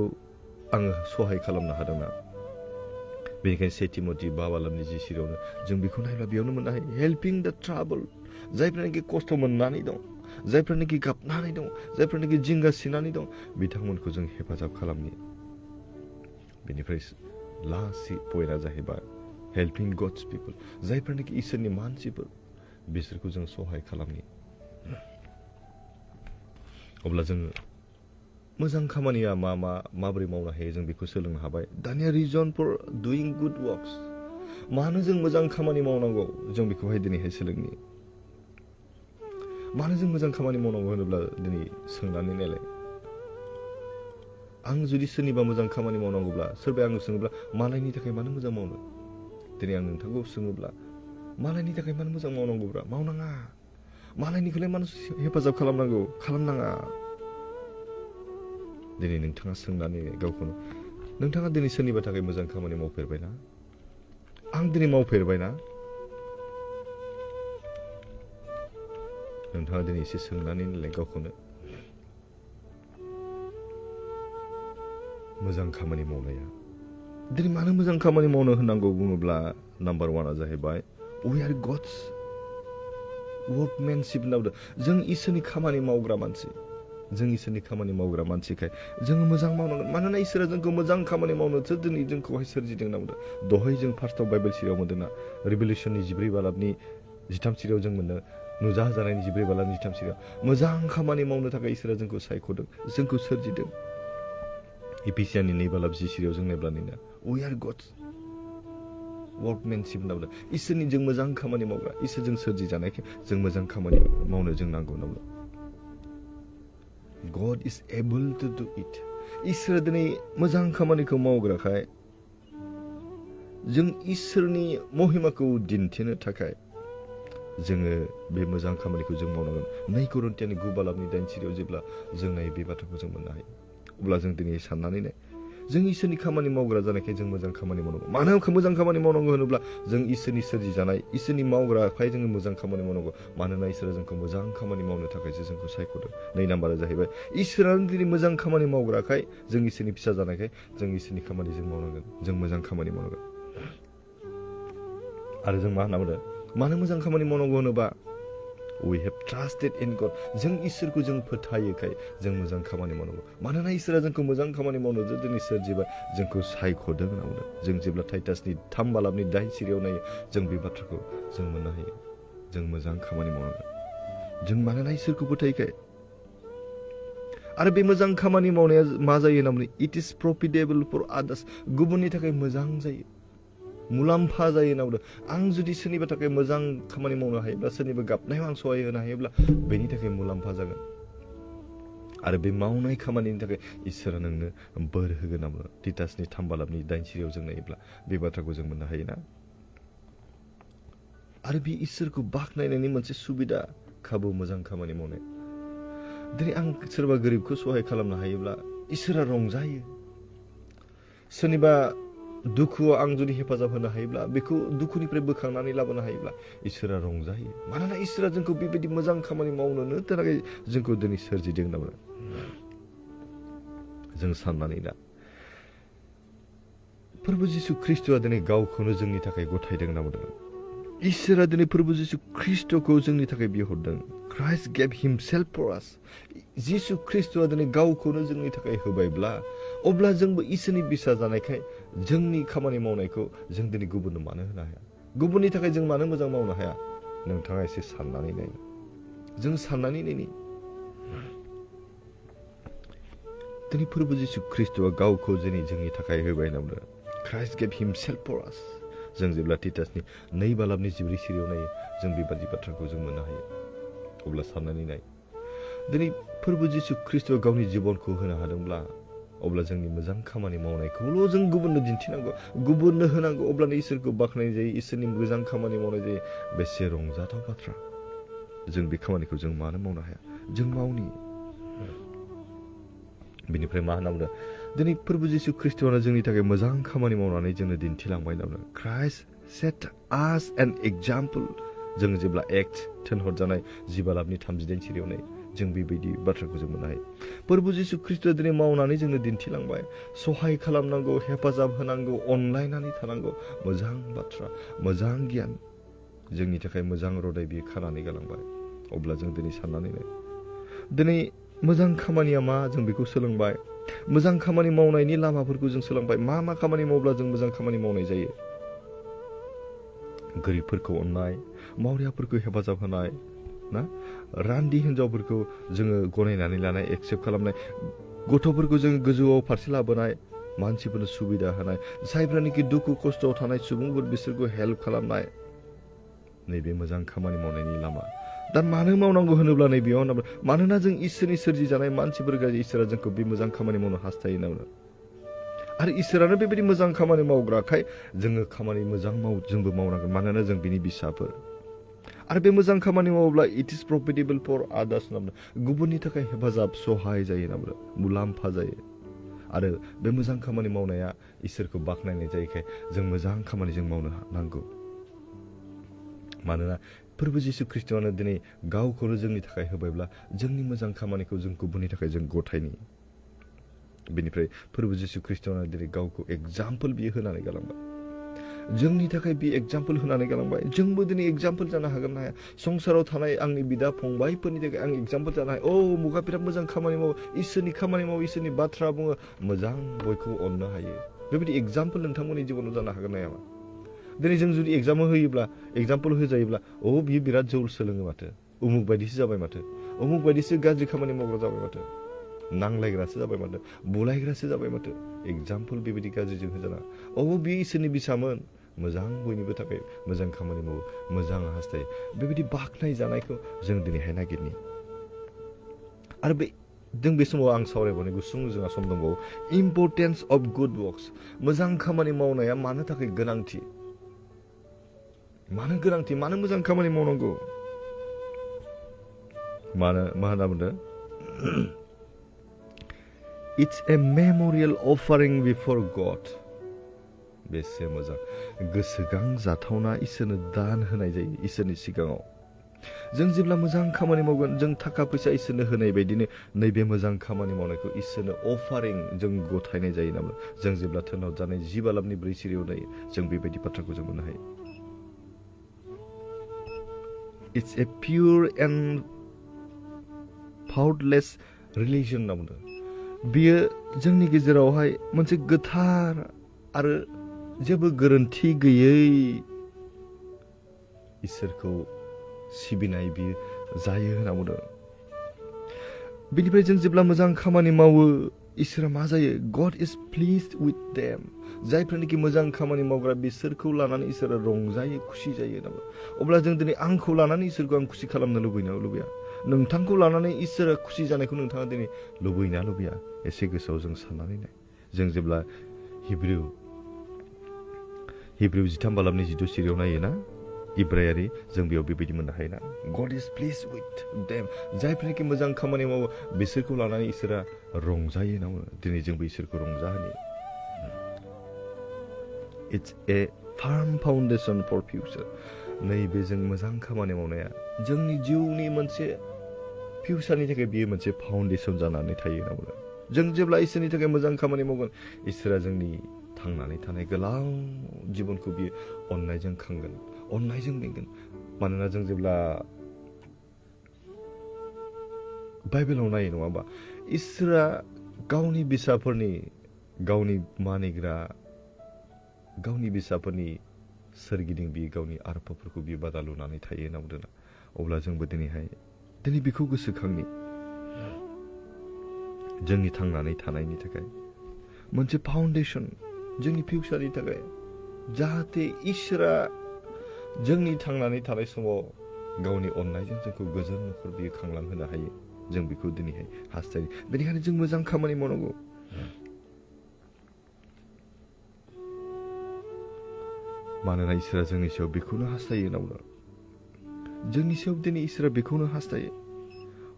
आङो सहाय खालामनो हादोंना बेनिखायनो 2 तिमथि 5 बालाबनि 10 सिरियावनो जों बेखौ नायब्ला बेयावनो मोननो हायो हेल्पिं द ट्राबल जायफ्रानोखि खस्थ' मोननानै दं जायफ्रानोखि गाबनानै दं जायफ्रानोखि जिंगा सिनानै दं बिथांमोनखौ जों हेफाजाब खालामनि बेनिफ्राय लास्ट पइन्टआ जाहैबाय हेल्पिं गड्स पिपल जायफ्रानोखि इसोरनि मानसिफोर बिसोरखौ जों सहाय खालामनि अब्ला जोङो मोजां खामानिया माबोरै मावनो हायो जों बेखौ सोलोंनो हाबाय दानिया रिजन फर डुइं गुड वर्क्स मानो जों मोजां खामानि मावनांगौ जों बेखौहाय दिनैहाय सोलोंनि मानो जों मोजां खामानि मावनांगौ होनोब्ला दिनै सोंनानै नायलाय आं जुदि सोरनिबा मोजां खामानि मावनांगौब्ला सोरबाया आंनो सोङोब्ला मालायनि थाखाय मानो मोजां मावनो दिनै आं नोंथांखौ सोङोब्ला मालायनि थाखाय मानो मोजां मावनांगौब्रा मावनाङा मालायनिखौलाय मानो हेफाजाब खालामनांगौ खालामनाङा दिनै नोंथाङा सोंनानै गावखौनो नोंथाङा दिनै सोरनिबा थाखाय मोजां खामानि मावफेरबायना आं दिनै मावफेरबायना नोंथाङा दिनै एसे सोंनानै नालाय गावखौनो मोजां खामानि मावनाया दिनै मानो मोजां खामानि मावनो होननांगौ बुङोब्ला नाम्बार वानआ जाहैबाय we are God's workmanship होनना बुंदों जों इसोरनि खामानि मावग्रा मानसि जों इसोरनि खामानि मावग्रा मानसिखाय जोङो मोजां मावनांगोन मानोना इसोरा जोंखौ मोजां खामानि मावनोसो दिनै जोंखौहाय सोरजिदों होनना बुंदों दहाय जों फार्स्टआव बाइबेल सिरियाव मोन्दोंना रिभेलेसननि 14 बालाबनि 13 सिरियाव जों मोन्दों नुजाहोजानायनि 14 बालाबनि 13 सिरियाव मोजां खामानि मावनो थाखाय इसोरा जोंखौ सायख'दों जोंखौ सोरजिदों इफिसियाननि 2 बालाब 10 सिरियाव जों नायब्ला नुयो we are God's workmanship होनना बुंदों इसोरनि जों मोजां खामानि मावग्रा इसोरजों सोरजिजानायखाय जों मोजां खामानि मावनो जों नांगौ होनना बुंदों God is able to do it इसोरा दिनै मोजां खामानिखौ मावग्राखाय जों इसोरनि महिमाखौ दिन्थिनो थाखाय जोङो बे मोजां खामानिखौ जों मावनांगोन 2 करिन्थियानि 9 बालाबनि 8 सिरियाव जेब्ला जों नायो बे बाथ्राखौ जों मोननो हायो अब्ला जों दिनै साननानै नाय जों इसोरनि खामानि मावग्रा जानायखाय जों मोजां खामानि मावनांगौ मानो मोजां खामानि मावनांगौ होनोब्ला जों इसोरनि सोरजिजानाय इसोरनि मावग्राखाय जोङो मोजां खामानि मावनांगौ मानोना इसोरा जोंखौ मोजां खामानि मावनो थाखायसो जोंखौ सायख'दों 2 नाम्बारा जाहैबाय इसोरानो दिनै मोजां खामानि मावग्राखाय जों इसोरनि फिसा जानायखाय जों इसोरनि खामानि जों मावनांगोन जों मोजां खामानि मावनांगोन आरो जों मा होनना बुंदों मानो मोजां खामानि मावनांगौ होनोबा we have trusted in God जों इसोरखौ जों फोथायोखाय जों मोजां खामानि मावनांगौ मानोना इसोरा जोंखौ मोजां खामानि मावनो दिनै सोरजिबाय जोंखौ सायख'दों होनना बुंदों जों जेब्ला टाइटासनि 3 बालाबनि 8 सिरियाव नायो जों बे बाथ्राखौ जों मोननो हायो जों मोजां खामानि मावनांगोन जों मानोना इसोरखौ फोथायोखाय आरो बे मोजां खामानि मावनाया मा जायो होनना बुङो it is profitable for others गुबुननि थाखाय मोजां जायो मुलाम्फा जायो होनना बुंदों आं जुदि सोरनिबा थाखाय मोजां खामानि मावनो हायोब्ला सोरनिबा गाबनायाव आं सहाय होनो हायोब्ला बेनि थाखाय मुलाम्फा जागोन आरो बे मावनाय खामानिनि थाखाय इसोरा नोंनो बोर होगोन होनना बुङो टाइटासनि 3 बालाबनि 8 सिरियाव जों नायोब्ला बे बाथ्राखौ जों मोननो हायोना आरो बे इसोरखौ बाख्नायनायनि मोनसे सुबिदा खाबु मोजां खामानि मावनाय दिनै आं सोरबा गोरिबखौ सहाय खालामनो हायोब्ला इसोरा रंजायो सोरनिबा दुखुआव आं जुदि हेफाजाब होनो हायोब्ला बेखौ दुखुनिफ्राय बोखांनानै लाबोनो हायोब्ला इसोरा रंजायो मानोना इसोरा जोंखौ बेबायदि मोजां खामानि मावनोनो थाखाय जोंखौ दिनै सोरजिदों होनना बुङो जों साननानै ला प्रभु जिसु ख्रीष्टआ दिनै गावखौनो जोंनि थाखाय गथायदों होनना बुंदों इसोरा दिनै प्रभु जिसु ख्रीष्टखौ जोंनि थाखाय बिहरदों Christ gave himself for us जिसु ख्रीष्टआ दिनै गावखौनो जोंनि थाखाय होबायब्ला अब्ला जोंबो इसोरनि बिसा जानायखाय जोंनि खामानि मावनायखौ जों दिनै गुबुननो मानो होनो हाया गुबुननि थाखाय जों मानो मोजां मावनो हाया नोंथाङा एसे साननानै नाय जों साननानै नायनि दिनै प्रभु जिसु ख्रीष्टआ गावखौ दिनै जोंनि थाखाय होबाय होनना बुंदों Christ gave himself for us जों जेब्ला टाइटासनि 2 बालाबनि 14 सिरियाव नायो जों बेबादि बाथ्राखौ जों मोननो हायो अब्ला साननानै नाय दिनै प्रभु जिसु ख्रीष्टआ गावनि जिबनखौ होनो हादोंब्ला अब्ला जोंनि मोजां खामानि मावनायखौल' जों गुबुननो दिन्थिनांगौ गुबुननो होनांगौ अब्लानो इसोरखौ बाख्नायनाय जायो इसोरनि मोजां खामानि मावनाय जायो बेसे रंजाथाव बाथ्रा जों बे खामानिखौ जों मानो मावनो हाया जों मावनि बिनिफ्राय मा होनना बुंदों दिनै प्रभु जिसु ख्रीष्टआनो जोंनि थाखाय मोजां खामानि मावनानै जोंनो दिन्थिलांबाय होनना बुंदों Christ set us an example जों जेब्ला एक्ट थिनहरजानाय 10 बालाबनि 38 सिरियाव नायो जों बेबायदि बाथ्राखौ जों मोननो हायो प्रभु जिसु ख्रीष्टआ दिनै मावनानै जोंनो दिन्थिलांबाय सहाय खालामनांगौ हेफाजाब होनांगौ अनलायनानै थानांगौ मोजां बाथ्रा मोजां गियान जोंनि थाखाय मोजां रदाय बियो खानानै गालांबाय अब्ला जों दिनै साननानै नाय दिनै मोजां खामानिया मा जों बेखौ सोलोंबाय मोजां खामानि मावनायनि लामाफोरखौ जों सोलोंबाय मा खामानि मावब्ला जों मोजां खामानि मावनाय जायो गोरिबफोरखौ अननाय मावरियाफोरखौ हेफाजाब होनाय ना रान्दि हिनजावफोरखौ जोङो गनायनानै लानाय एक्सेप्ट खालामनाय गथ'फोरखौ जों गोजौआव फारसे लाबोनाय मानसिफोरनो सुबिदा होनाय जायफ्रानोखि दुखु खस्थ'आव थानाय सुबुंफोर बिसोरखौ हेल्प खालामनाय नैबे मोजां खामानि मावनायनि लामा दा मानो मावनांगौ होनोब्ला नैबेयाव होनना मानोना जों इसोरनि सोरजिजानाय मानसिफोरखौ इसोरा जोंखौ बे मोजां खामानि मावनो हास्थायो होनना आरो इसोरानो बेबायदि मोजां खामानि मावग्राखाय जोङो खामानि मोजां जोंबो मावनांगोन मानोना जों बिनि बिसाफोर आरो बे मोजां खामानि मावोब्ला इट इज प्रफिटेबल फर आदार्स होनना गुबुननि थाखाय हेफाजाब सहाय जायो होनना मुलाम्फा जायो आरो बे मोजां खामानि मावनाया इसोरखौ बाख्नायनाय जायोखाय जों मोजां खामानि जों मावनो नांगौ मानोना फोरबो जिसु ख्रिस्ट'आनो दिनै गावखौनो जोंनि थाखाय होबायब्ला जोंनि मोजां खामानिखौ जों गुबुननि थाखाय जों गथायनि बेनिफ्राय फोरबो जिसु ख्रिस्ट'आनो दिनै गावखौ एग्जाम्पोल बियो होनानै गालांबाय जोंनि थाखाय बे एग्जाम्पोल होनानै गालांबाय जोंबो दिनै एग्जाम्पोल जानो हागोन ना हाया संसाराव थानाय आंनि बिदा फंबायफोरनि थाखाय आं एग्जाम्पोल जानो हायो मुगा बिराद मोजां खामानि मावो इसोरनि खामानि मावो इसोरनि बाथ्रा बुङो मोजां बयखौ अननो हायो बेबायदि एग्जाम्पोल नोंथांमोननि जिबनाव जानो हागोन ना हाया दिनै जों जुदि एग्जाम्पोल होजायोब्ला बियो बिराद जौ सोलोङो माथो उमुक बायदिसो जाबाय माथो उमुक बायदिसो गाज्रि खामानि मावग्रा जाबाय माथो नांलायग्रासो जाबाय माथो बुलायग्रासो जाबाय माथो एग्जाम्पोल बेबायदि गाज्रिजों होजाना बियो इसोरनि बिसामोन मोजां बयनिबो थाखाय मोजां खामानि मावो मोजां हास्थायो बेबायदि बाख्नाय जानायखौ जों दिनैहाय नागिरनि आरो जों बे समाव आं सावरायबावनाय गुसुं जोंहा सम दंबावो इम्परटेन्स अफ गुड वर्क्स मोजां खामानि मावनाया मानो थाखाय गोनांथि मानो मोजां खामानि मावनांगौ मा होनना बुंदों इट्स ए मेमरियेल अफारिं बिफोर गड बेसे मोजां गोसोगां जाथावना इसोरनो दान होनाय जायो इसोरनि सिगाङाव जों जेब्ला मोजां खामानि मावगोन जों थाखा फैसा इसोरनो होनाय बायदिनो नैबे मोजां खामानि मावनायखौ इसोरनो अफारिं जों गथायनाय जायो नामा जों जेब्ला थोनाव जानाय 10 बालाबनि 4 सिरियाव नायो जों बेबायदि बाथ्राखौ जों मोननो हायो it's a pure and faultless religion होनना बुंदों बियो जोंनि गेजेरावहाय मोनसे गोथार आरो जेबो गोरोन्थि गैयै इसोरखौ सिबिनाय बियो जायो होनना बुंदों बेनिफ्राय जों जेब्ला मोजां खामानि मावो इसोरा मा जायो God is pledged with dam जायफोरनिखि मोजां खामानि मावग्रा बिसोरखौ लानानै इसोरा रंजायो खुसि जायो होनना अब्ला जों दिनै आंखौ लानानै इसोरखौ आं खुसि खालामनो लुबैया नोंथांखौ लानानै इसोरा खुसि जानायखौ नोंथाङा दिनै लुबैना लुबैया एसे गोसोआव जों साननानै नाय जों जेब्ला हिब्रु 13 बालाबनि 12 सिरियाव नायोना इब्रायारि जों बेयाव बेबायदि मोननो हायोना God is pledged with dam जायफोरनिखि मोजां खामानि मावो बिसोरखौ लानानै इसोरा रंजायो ना दिनै जोंबो इसोरखौ रंजाहोनि it's a firm foundation for future नैबे जों मोजां खामानि मावनाया जोंनि जिउनि मोनसे फिउचारनि थाखाय बियो मोनसे फाउन्डेसन जानानै थायो ना जों जेब्ला इसोरनि थाखाय मोजां खामानि मावगोन इसोरा जोंनि थांनानै थानाय गोलाव जिबनखौ बियो अननायजों खांगोन अननायजों बेंगोन मानोना जों जेब्ला बाइबेलाव नायो नङा होमबा इसोरा गावनि बिसाफोरनि गावनि मानिग्रा गावनि बिसाफोरनि सोरगिदिं बियो गावनि आरफोरखौ बियो बादा लुनानै थायो होनना बुंदों अब्ला जोंबो दिनै बेखौ गोसोखांनि जोंनि थांनानै थानायनि थाखाय मोनसे फाउन्डेसन जोंनि फिउचारनि थाखाय जाहाथे इसोरा जोंनि थांनानै थानाय समाव गावनि अननायजों जोंखौ गोजोन न'खर बियो खांलांहोनो हायो जों बेखौ दिनैहाय हास्थायो बेनिखायनो जों मोजां खामानि मावनांगौ मानोना इसोरा जोंनि सायाव बेखौनो हास्थायो होनना बुङो जोंनि सायाव दिनै इसोरा बेखौनो हास्थायो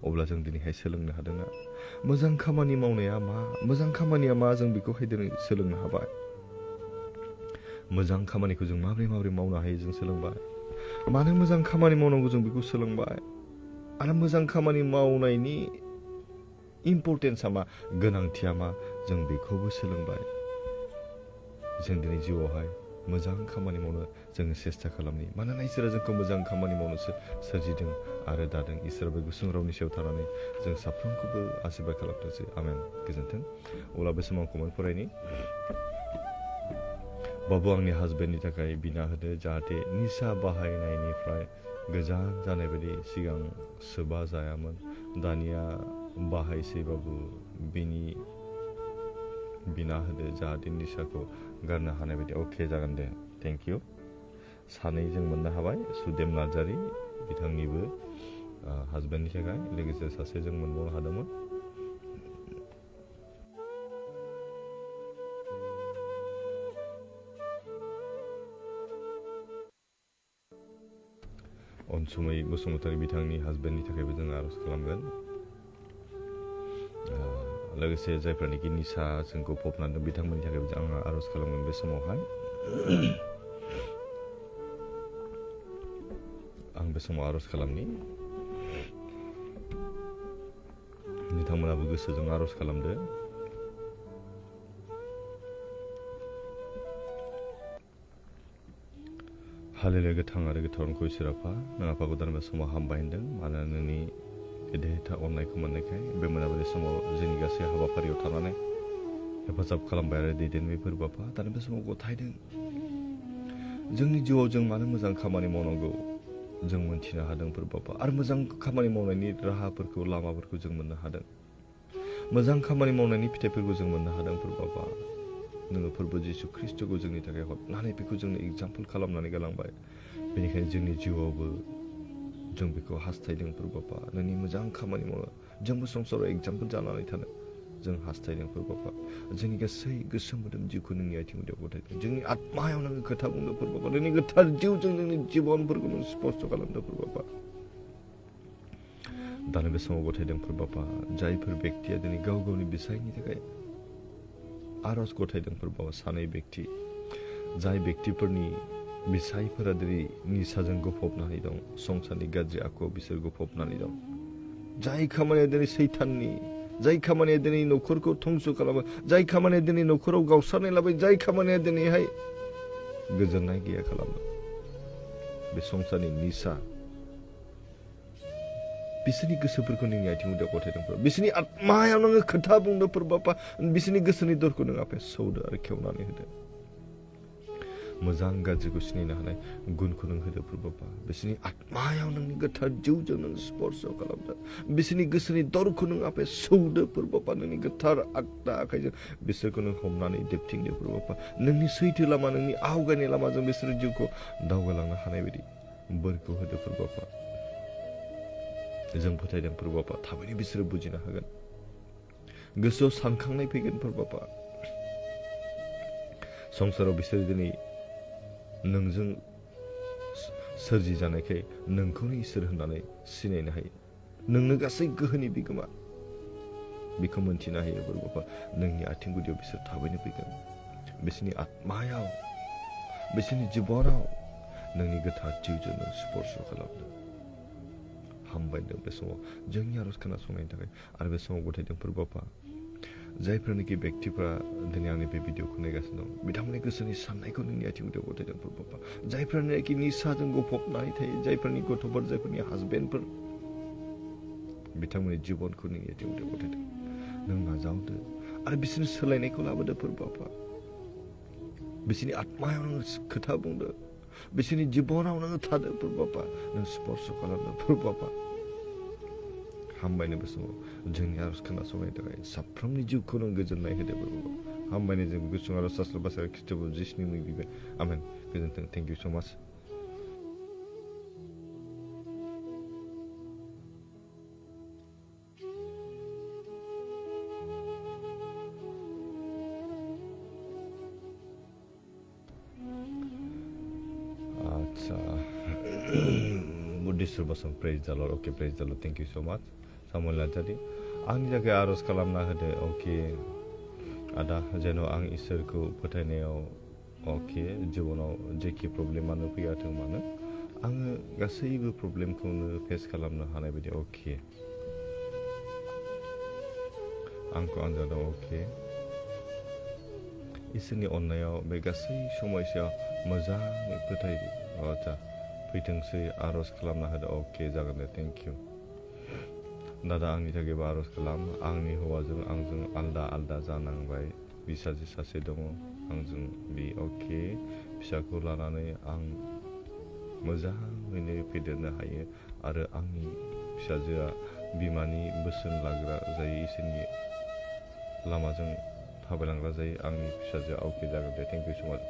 अब्ला जों दिनैहाय सोलोंनो हादोंना मोजां खामानि मावनाया मा मोजां खामानिया मा जों बेखौहाय दिनै सोलोंनो हाबाय मोजां खामानिखौ जों माबोरै मावनो हायो जों सोलोंबाय मानो मोजां खामानि मावनांगौ जों बेखौ सोलोंबाय आरो मोजां खामानि मावनायनि इम्परटेन्सआ मा गोनांथिया मा जों बेखौबो सोलोंबाय जों दिनै जिउआवहाय मोजां खामानि मावनो जोङो सेस्था खालामनि मानोना इसोरा जोंखौ मोजां खामानि मावनोसो सोरजिदों आरो दादों इसोरा बे गुसुं रावनि सायाव थानानै जों साफ्रोमखौबो आशीर्बाद खालामथोंसै आमेन गोजोन्थों अब्ला बे समाव कमेन्ट फरायनि बाबु आंनि हासबेन्डनि थाखाय बिना होदो जाहाथे निसा बाहायनायनिफ्राय गोजान जानाय बायदि सिगां सोबा जायामोन दानिया बाहायसै बाबु बिना होदो जाहाथे निसाखौ गारनो हानाय बायदि अके जागोन दे थेंक इउ सानै जों मोननो हाबाय सुदेम नार्जारि बिथांनिबो हासबेन्डनि थाखाय लोगोसे सासे जों मोनबावनो हादोंमोन अनसुमै बसुमतारी बिथांनि हासबेन्डनि थाखायबो जों आर'ज खालामगोन। लोगोसे जायफ्रानोखि निसाजों गफबनानै दं बिथांमोननि थाखायबो आङो आर'ज खालामगोन बे समावहाय। आं बे समाव आर'ज खालामनि बिथांमोनाबो गोसोजों आर'ज खालामदो। हालेलुया गोथां आरो गोथार अनखौ इसोर आफा नों आफाखौ दान बे समाव हामबाय होनदों मानोना नोंनि गेदेरथार अननायखौ मोननायखाय बे मोनाबिलि समाव जोंनि गासै हाबाफारियाव थानानै हेफाजाब खालामबाय आरो दैदेनबाय फोरबो आफा दान बे समाव गथायदों जोंनि जिउआव जों मानो मोजां खामानि मावनांगौ जों मोनथिनो हादों फोरबो आफा आरो मोजां खामानि मावनायनि राहाफोरखौ लामाफोरखौ जों मोननो हादों। मोजां खामानि मावनायनि फिथाइफोरखौ जों मोननो हादों फोरबो आफा नोङो फोरबो जिसु ख्रिस्ट'खौ जोंनि थाखाय हरनानै बेखौ जोंनो एग्जाम्पोल खालामनानै गालांबाय। बेनिखायनो जोंनि जिउआवबो जों बेखौ हास्थायदों फोरबो आफा नोंनि मोजां खामानि मावनो जोंबो संसाराव एग्जाम्पोल जानानै थानो जों हास्थायदों फोरबो आफा जोंनि गासै गोसो मोदोम जिउखौ नोंनि आथिं गुदियाव गथायदों। जोंनि आत्मायाव नोङो खोथा बुंदों फोरबो आफा नोंनि गोथार जिउजों नोंनि जिबनफोरखौ नों स्पष्ट खालामदों फोरबो आफा। दानो बे समाव गथायदों फोरबो आफा जायफोर बेक्तिया दिनै गाव गावनि बिसायनि थाखाय आर'ज गथायदों फोरबो आफा सानै बेक्ति जाय बेक्तिफोरनि बिसायफोरा दिनै निसाजों गफबनानै दं संसारनि गाज्रि आखुआव बिसोर गफबनानै दं। जाय खामानिया दिनै सैताननि जाय खामानिया दिनै न'खरखौ धंस खालामो जाय खामानिया दिनै न'खराव गावस्रानाय लाबाय जाय खामानिया दिनैहाय गोजोननाय गैया खालामो बे संसारनि निसा बिसोरनि गोसोफोरखौ नोंनि आथिं गुदियाव गथायदों बिसोरनि आत्मायाव नोङो खोथा बुंदों फोरबो आफा बिसोरनि गोसोनि दरखौ नों आफाया सौदो आरो खेवनानै होदो मोजां गाज्रिखौ सिनायनो हानाय गुनखौ नों होदो फोरबो आफा बिसोरनि आत्मायाव नोंनि गोथार जिउजों नों स्पर्श खालामदो बिसोरनि गोसोनि दरखौ नों आफाया सौदो फोरबो आफा नोंनि गोथार आगदा आखाइजों बिसोरखौ नों हमनानै देबथिंदो फोरबो आफा नोंनि सैथो लामा नोंनि आवगायनाय लामाजों बिसोर जिउखौ दावगालांनो हानाय बायदि बोरखौ होदो फोरबो आफा जों फोथायदों फोरबो आफा थाबैनो बिसोरो बुजिनो हागोन गोसोआव सानखांनाय फैगोन फोरबो आफा संसाराव बिसोर दिनै नोंजों सोरजि जानायखाय नोंखौनो इसोर होननानै सिनायनो हायो नोंनो गासै गोहोनि बिगोमा बेखौ मोनथिनो हायो फोरबो आफा नोंनि आथिं गुदियाव बिसोर थाबैनो फैगोन बिसोरनि आत्मायाव बिसोरनि जिबनाव नोंनि गोथार जिउजों नों स्पर्श खालामदों हामबायदों बे समाव जोंनि आर'ज खोनासंनायनि थाखाय आरो बे समाव गथायदों फोरबो आफा जायफोरनोखि बेक्तिफ्रा दिनै आंनि बे भिडिअखौ नायगासिनो दं बिथांमोननि गोसोनि साननायखौ नोंनि आथिं गुदियाव गथायदों फोरबो आफा जायफोरनोखि निसाजों गफबनानै थायो जायफोरनि गथ'फोर जायफोरनि हासबेन्डफोर बिथांमोननि जिबनखौ नोंनि आथिं गुदियाव गथायदों नों नाजावदो आरो बिसोरनि सोलायनायखौ लाबोदो फोरबो आफा बिसोरनि आत्मायाव नों खोथा बुंदो बिसोरनि जिबनाव नोङो थादो फोरबो आफा नों स्पर्श खालामदो फोरबो आफा हामबायनो बे समाव जोंनि आर'ज खोनासंनायनि थाखाय साफ्रोमनि जिउखौ नों गोजोननाय होदो फोरबो हामबायनो जों गुसुं आर'ज सास्ल बासार ख्रिस्ट'बो जिसुनि मुङै बिबाय आमेन गोजोन्थों थेंक इउ स' माच बुद्धिस्ट बसं praise the lord okay praise the Lord thank you so' माच सामुएल नार्जारि आंनि थाखाय आर'ज खालामना होदो अके आदा जेन' आं इसोरखौ फोथायनायाव अके जिबनाव जेखि प्रब्लेमानो फैयाथों मानो आङो गासैबो प्रब्लेमखौनो फेस खालामनो हानाय बायदि अके आंखौ आनजादाव अके इसोरनि अननायाव बे गासै समयसायाव मोजाङै आदसा फैथोंसै आर'ज खालामना होदो अके जागोन दे थेंक इउ दादा आंनि थाखायबो आर'ज खालाम आंनि हौवाजों आंजों आलदा आलदा जानांबाय बिसाजो सासे दङ आंजों बे अके फिसाखौ लानानै आं मोजाङैनो फेदेरनो हायो आरो आंनि फिसाजोआ बिमानि बोसोन लाग्रा जायो इसोरनि लामाजों थाबायलांग्रा जायो आंनि फिसाजोआ अके जागोन दे थेंक इउ स' माच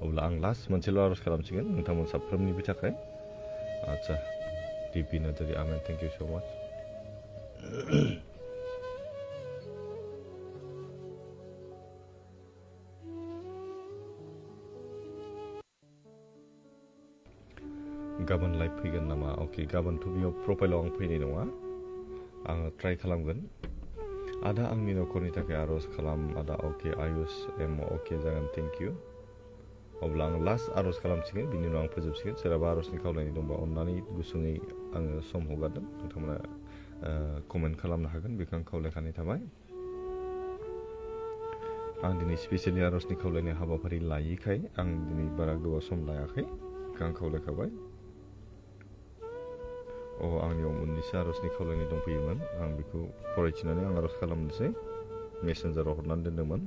अब्ला आं लास्ट मोनसेल' आर'ज खालामसिगोन नोंथांमोन साफ्रोमनिबो थाखाय आदसा टिपि नार्जारि आमेन थेंक इउ स' माच गाबोन लाइभ फैगोन नामा? अके गाबोनथ' बेयाव प्रफाइलाव आं फैनाय नङा, आङो ट्राइ खालामगोन। आदा आंनि न'खरनि थाखाय आर'ज खालाम आदा। अके आयुष एम अके जागोन, थेंक इउ। अब्ला आं लास्ट आर'ज खालामसिगोन, बिनि उनाव आं फोजोबसिगोन। सोरहाबा आर'जनि खावलायनाय दंबा अननानै गुसुङै आङो सम हगारदों, नोंथांमोना कमेन्ट खालामनो हागोन, बेखौ आं खावलायखानाय थाबाय। आं दिनै स्पेसियेलि आर'जनि खावलायनाय हाबाफारि लायैखाय आं दिनै बारा गोबाव सम लायाखै, बेखौ आं खावलायखाबाय। आंनियाव मोननैसो आर'जनि खावलायनाय दंफैयोमोन, आं बेखौ फरायथिनानै आं आर'ज खालामनोसै, मेसेन्जाराव हरनानै दोन्दोंमोन।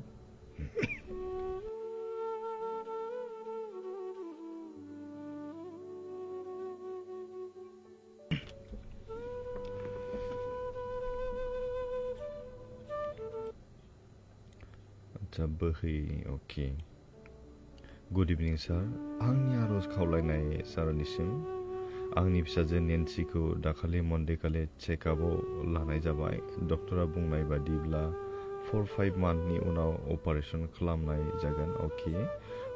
आচ্ছা बोहै अके गुड इभिनिं सार। आंनि आर'ज खावलायनाय सारनिसिम, आंनि फिसाजो नेन्सिखौ दाखालि मन्डेखालि चेकआपआव लानाय जाबाय। डक्टरा बुंनाय बादिब्ला 4-5 मान्थनि उनाव अपारेशन खालामनाय जागोन अके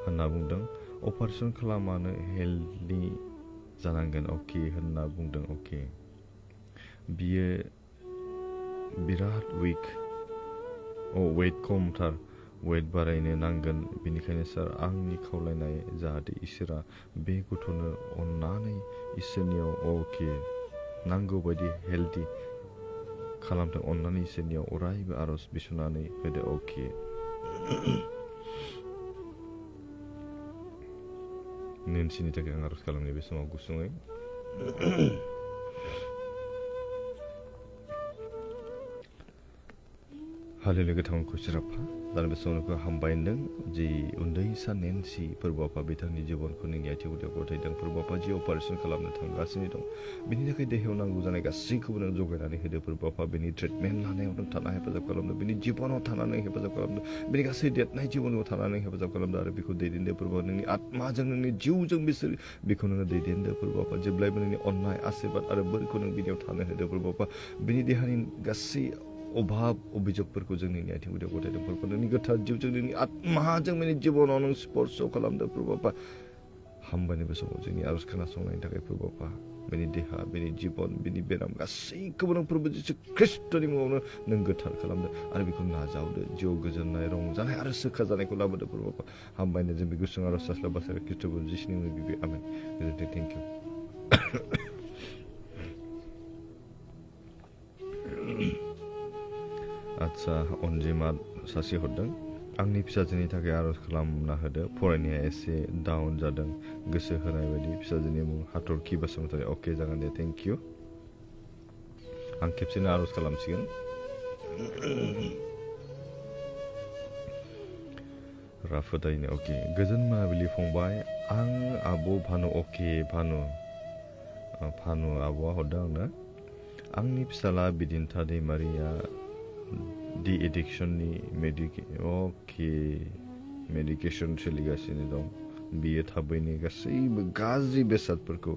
होनना बुंदों। अपारेशन खालामानो हेल्थि जानांगोन अके होनना बुंदों अके। बियो बिराद उइक, वेट खमथार, वेट बारायनो नांगोन। बेनिखायनो सार आंनि खावलायनाय जाहाथे इसोरा बे गथ'नो अननानै इसोरनियाव अके नांगौ बायदि हेल्थि खालामथों, अननानै इसोरनियाव अरायबो आर'ज बिसनानै होदो अके। नेन्सिनि थाखाय आं आर'ज खालामनाय बे समाव गुसुङै। हालेलुया गोथां खुसिराफा दा बे समाव हामबाय होनदों जि उन्दैसा नेन्सि फोरबोआफा बिथांनि जिबनखौ नोंनि आथिं गुदियाव गथायदों। फोरबोआफा जि अपारेशन खालामनो थांगासिनो दं, बिनि थाखाय देहायाव नांगौ जानाय गासैखौबो नों जगायनानै होदो। फोरबोआफा बिनि ट्रिटमेन्ट लानायाव नों थाना हेफाजाब खालामदो, बिनि जिबनाव थानानै हेफाजाब खालामदो, बिनि गासै देरनाय जिबनाव थानानै हेफाजाब खालामदो आरो बेखौ दैदेनदो। फोरबोआ नोंनि आत्माजों नोंनि जिउजों बिसोर बेखौ नोङो दैदेनदो। फोरबोआफा जेब्लायबो नोंनि अननाय आशीर्बाद आरो बोरखौ नों बिनियाव थानो होदो। फोरबोआफा बिनि देहानि गासै अभाब अभिजगफोरखौ जों नोंनि आथिं गुदियाव गथायदों। फोरबो नोंनि गोथार जिउजों नोंनि आत्माजों बिनि जिबनाव नों स्पर्श खालामदो। फोरबोआफा हामबायनाय बे समाव जोंनि आर'ज खोनासंनायनि थाखाय फोरबोआफा बिनि देहा, बिनि जिबन, बिनि बेराम गासैखौबो नों फोरबो जिसु ख्रिस्ट'नि मुङावनो नों गोथार खालामदो आरो बेखौ नाजावदो। जिउ गोजोननाय, रंजानाय आरो सोखा जानायखौ लाबोदो। फोरबोआफा हामबायनाय जों बे गुसुं आर'ज सास्लाबासार ख्रिस्ट'बो जिसुनि मुङै बिबि आमेन। गोजोन्थों, थेंक इउ। आच्छा अनजिमा सासे हरदों, आंनि फिसाजोनि थाखाय आर'ज खालामना होदो। फरायनाया एसे डाउन जादों, गोसो होनाय बायदि। फिसाजोनि मुं हाथरखि बसुमतारी। अके जागोन दे, थेंक इउ। आं खेबसेनो आर'ज खालामसिगोन। राफोदायनो अके गोजोन मोनाबिलि फंबाय, आं आब' भानु। अके भानु आब'आ हरदों आंनो। आंनि फिसाला बिदिन्था दैमारिया दि एडिक्सननि मेडिकेसन सोलिगासिनो दं। बियो थाबैनो गासैबो गाज्रि बेसादफोरखौ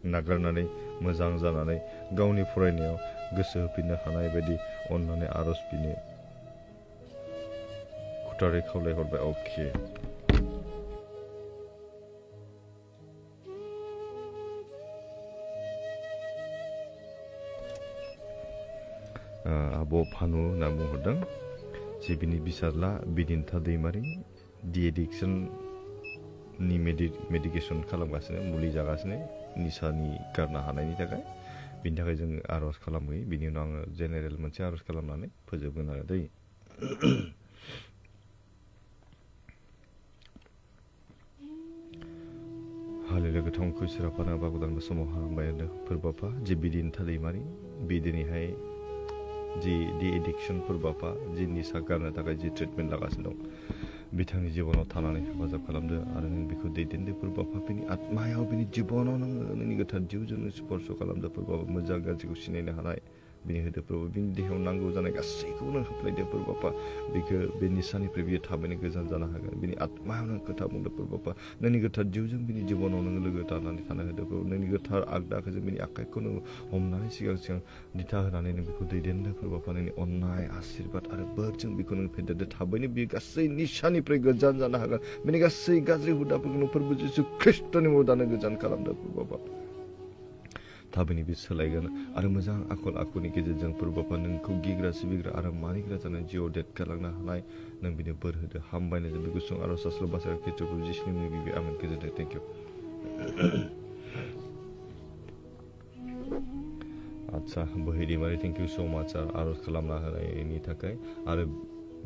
नागारनानै मोजां जानानै गावनि फरायनायाव गोसो होफिननो हानाय बायदि अननानै आर'ज बिनो खुथारै खावलायहरबाय। अके आब' भानु होनना बुंहरदों जे बिनि बिसारला बिदिन्था दैमारि दि एडिक्सननि मेडिकेसन खालामगासिनो, मुलि जागासिनो निसानि गारनो हानायनि थाखाय। बिनि थाखाय जों आर'ज खालामहैयो। बिनि उनाव आङो जेनेरेल मोनसे आर'ज खालामनानै फोजोबगोन आरो दै। हालेलुया गोथां खुसिराफा नाबा गोदान समाव हामबाय होनदों। फोरबोआफा जि बिदिन्था दैमारि बि दिनैहाय जि दि एडिक्सन फोरबोआफा जि निसा गारनो थाखाय जि ट्रिटमेन्ट लागासिनो दं, बिथांनि जिबनाव थानानै हेफाजाब खालामदो आरो नों बेखौ दैदेनदो। फोरबोआफा बिनि आत्मायाव, बिनि जिबनाव नोङो नोंनि गोथार जिउजों स्पर्श खालामदो। फोरबोआफा मोजां गाज्रिखौ सिनायनो हानाय, बिनि होदो प्रभु बिनि देहायाव नांगौ जानाय गासैखौबो नों होफ्लायदो प्रभु बापा बेखौ बे निसानिफ्राय बियो थाबैनो गोजान जानो हागोन बिनि आत्मायाव नों खोथा बुंदो प्रभु बापा नोंनि गोथार जिउजों बिनि जिबनाव नोङो लोगो दानानै थानो होदो प्रभु नोंनि गोथार आगदा आखाइजों बिनि आखाइखौ नोङो हमनानै सिगां सिगां दिथा होनानै नों बेखौ दैदेनदो प्रभु बापा नोंनि अननाय आशीर्बाद आरो बोरजों बेखौ नों फेदेरदो थाबैनो बियो गासै निसानिफ्राय गोजान जानो हागोन बिनि गासै गाज्रि हुदाफोरखौ नों प्रभु जिसु ख्रिस्ट'नि मुङाव दानो गोजान खालामदो प्रभु बापा थाबैनो बे सोलायगोन आरो मोजां आखल आखुनि गेजेरजों प्रभु बापा नोंखौ गिग्रा सिबिग्रा आरो मानिग्रा जानाय जिउआव देरगालांनो हानाय नों बिनो बोर होदो हामबायनाय जों बे गुसुं आरज आसल बासार खेत्रखौ जिसुनि मुङै गिबि आमेन गोजोनथों थेंक इउ आच्छा बोहैदैमारि थेंक इउ स' माच आरज खालामना होनायनि थाखाय आरो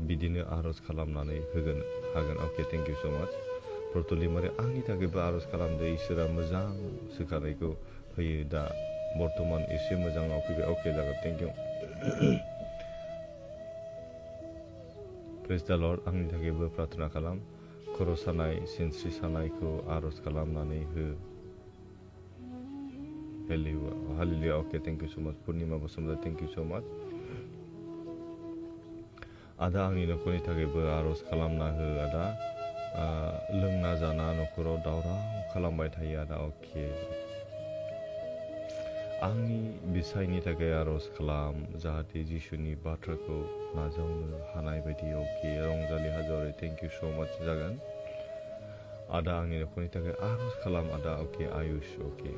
बिदिनो आरज खालामनानै हागोन अके थेंक इउ स' माच प्रतलिमारि आंनि थाखायबो आरज खालामदो इसोरा मोजां सोखानायखौ होयो दा बर्तमान एसे मोजाङाव फैबाय अके जागोन thank U praise the lord आंनि थाखायबो प्रार्थना खालाम खर' सानाय सिनस्रि सानायखौ आरज खालामनानै हो hallelujah okay thank you so' माच पुर्निमा बसुमतारी थेंक इउ स' माच आदा आंनि न'खरनि थाखायबो आरज खालामना हो आदा लोंना जाना न'खराव दावराव खालामबाय थायो आदा अके आंनि बिसायनि थाखाय आरज खालाम जाहाथे जिसुनि बाथ्राखौ नाजावनो हानाय बायदि अके रंजालि हाज'वारि थेंक इउ स' माच जागोन आदा आंनि न'खरनि थाखाय आरज खालाम आदा अके आयुष अके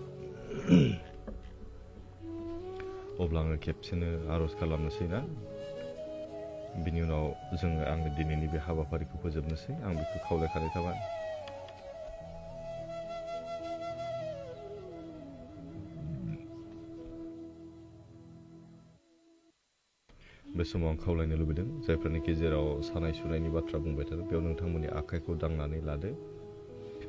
अब्ला आङो खेबसेनो आरज खालामनोसै ना बिनि उनाव आङो दिनैनि बे हाबाफारिखौ फोजोबनोसै आं बेखौ खावलायखानाय थाबाय बे समाव आं खावलायनो लुबैदों जायफोरनि जेराव सानाय सुनायनि बाथ्रा बुंबाय थादों बेयाव नोंथांमोननि आखाइखौ दांनानै लादो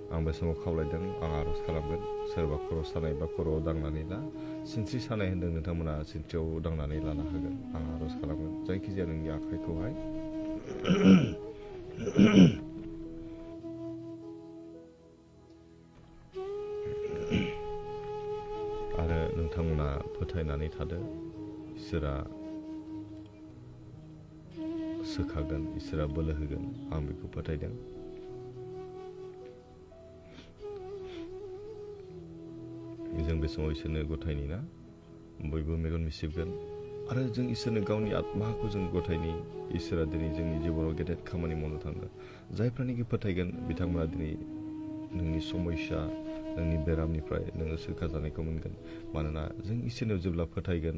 आं बे समाव खावलायदों आं आरज खालामगोन सोरबा खर' सानाय बा खर'आव दांनानै ला सिनस्रि सानाय होन्दों नोंथांमोना सिनस्रियाव दांनानै लानो हागोन आं आरज खालामगोन जायखिजाया नोंनि आखाइखौहाय आरो नोंथांमोना फोथायनानै थादो इसोरा सोखागोन इसोरा बोलो होगोन आं बेखौ फोथायदों जों बे समाव इसोरनो गथायनि ना बयबो मेगन मिसिबगोन आरो जों इसोरनो गावनि आत्माखौ जों गथायनि इसोरा दिनै जोंनि जिबनाव गेदेर खामानि मावनो थांदों जायफ्रानोखि फोथायगोन बिथांमोना दिनै नोंनि समस्या नोंनि बेरामनिफ्राय नोङो सोखाजानायखौ मोनगोन मानोना जों इसोरनाव जेब्ला फोथायगोन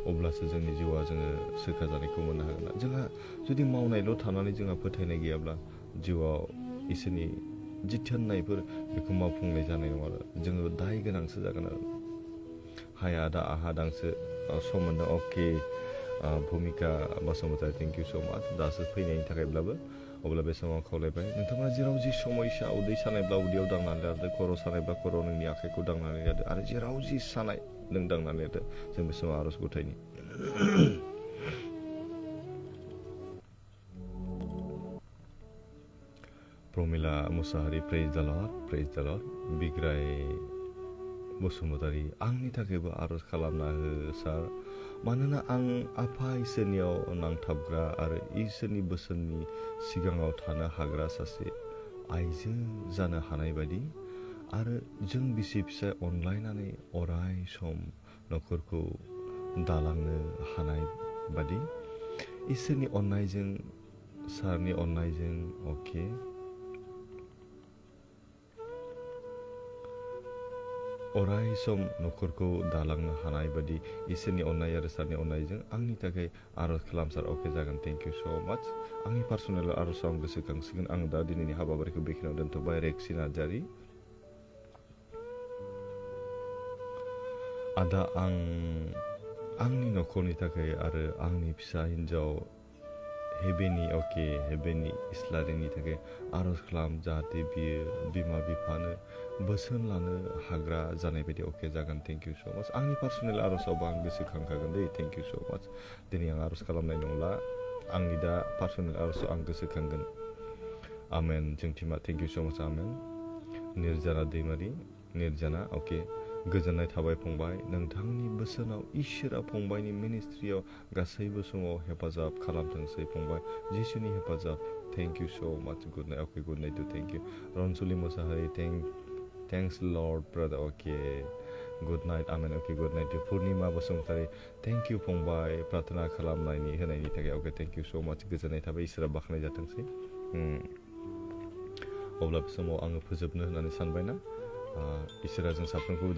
अब्लासो जोंनि जिउआ जोङो सोखाजानायखौ मोननो हागोन जोंहा जुदि मावनायल' थानानै जोंहा फोथायनाय गैयाब्ला जिउआव इसोरनि जि थिननायफोर बेखौ मावफुंनाय जानाय नङा आरो जोङो दाय गोनांसो जागोन आरो हाया दा आहा दांसो सम मोनदों अके भुमिका बसुमतारी थेंक इउ स' माच दासो फैनायनि थाखायब्लाबो अब्ला बे समाव खावलायबाय नोंथांमोना जेराव जि समस्या उदै सानायब्ला उदैयाव दांनानै लादो खर' सानायब्ला खर'आव नोंनि आखाइखौ दांनानै लादो आरो जेराव जि सानाय नों दांनानै लादो जों बे समाव आरज गथायनि Pramila Mushahary praise the lord बिग्राय बसुमतारी आंनि थाखायबो आरज खालामना हो सार मानोना आं आफा इसोरनियाव नांथाबग्रा आरो इसोरनि बोसोननि सिगाङाव थानो हाग्रा सासे आइजो जानो हानाय बायदि आरो जों बिसि फिसाय अनलायनानै अराय सम न'खरखौ दालांनो हानाय बायदि इसोरनि अननायजों सारनि अननायजों अके अराय सम न'खरखौ दालांनो हानाय बायदि इसोरनि अननाय आरो सारनि अननायजों आंनि थाखाय आरज खालाम सार अके जागोन थेंक इउ स' माच आंनि पार्सनेल आरजआव आं गोसोखांसिगोन आं दा दिनैनि हाबाफारिखौ बेखिनियाव दोनथ'बाय रेक्सि नार्जारि आदा आंनि न'खरनि थाखाय आरो आंनि फिसा हिन्जाव हेबेनि इस्लारिनि थाखाय आरज खालाम जाहाथे बियो बिमा बिफानो बोसोन लानो हाग्रा जानाय बायदि अके जागोन थेंक इउ स' माच आंनि पार्सनेल आरजआवबो आं गोसोखांखागोन दे थेंक इउ स' माच दिनै आं आरज खालामनाय नंला आंनि दा पार्सनेल आरजआव आं गोसोखांगोन आमेन जोंथिमा थेंक इउ स' माच आमेन निर्जाना दैमारि निर्जाना अके गोजोननाय थाबाय फंबाय नोंथांनि बोसोनाव इसोरा फंबायनि मिनिस्ट्रियाव गासैबो समाव हेफाजाब खालामथोंसै फंबाय जिसुनि हेफाजाब thank you so much good night अके good night to thank you Ransuli Mosahary thanks Lord brother अके गुड नाइट आमेन अके good night to Purnima Basumatary thank you फंबाय प्रार्थना खालामनायनि होनायनि थाखाय अके थेंक इउ सो माच गोजोननाय थाबाय इसोरा बाख्नाय जाथोंसै अब्ला बे समाव आङो फोजोबनो होननानै सानबायना इसोरा जों साफ्रोमखौ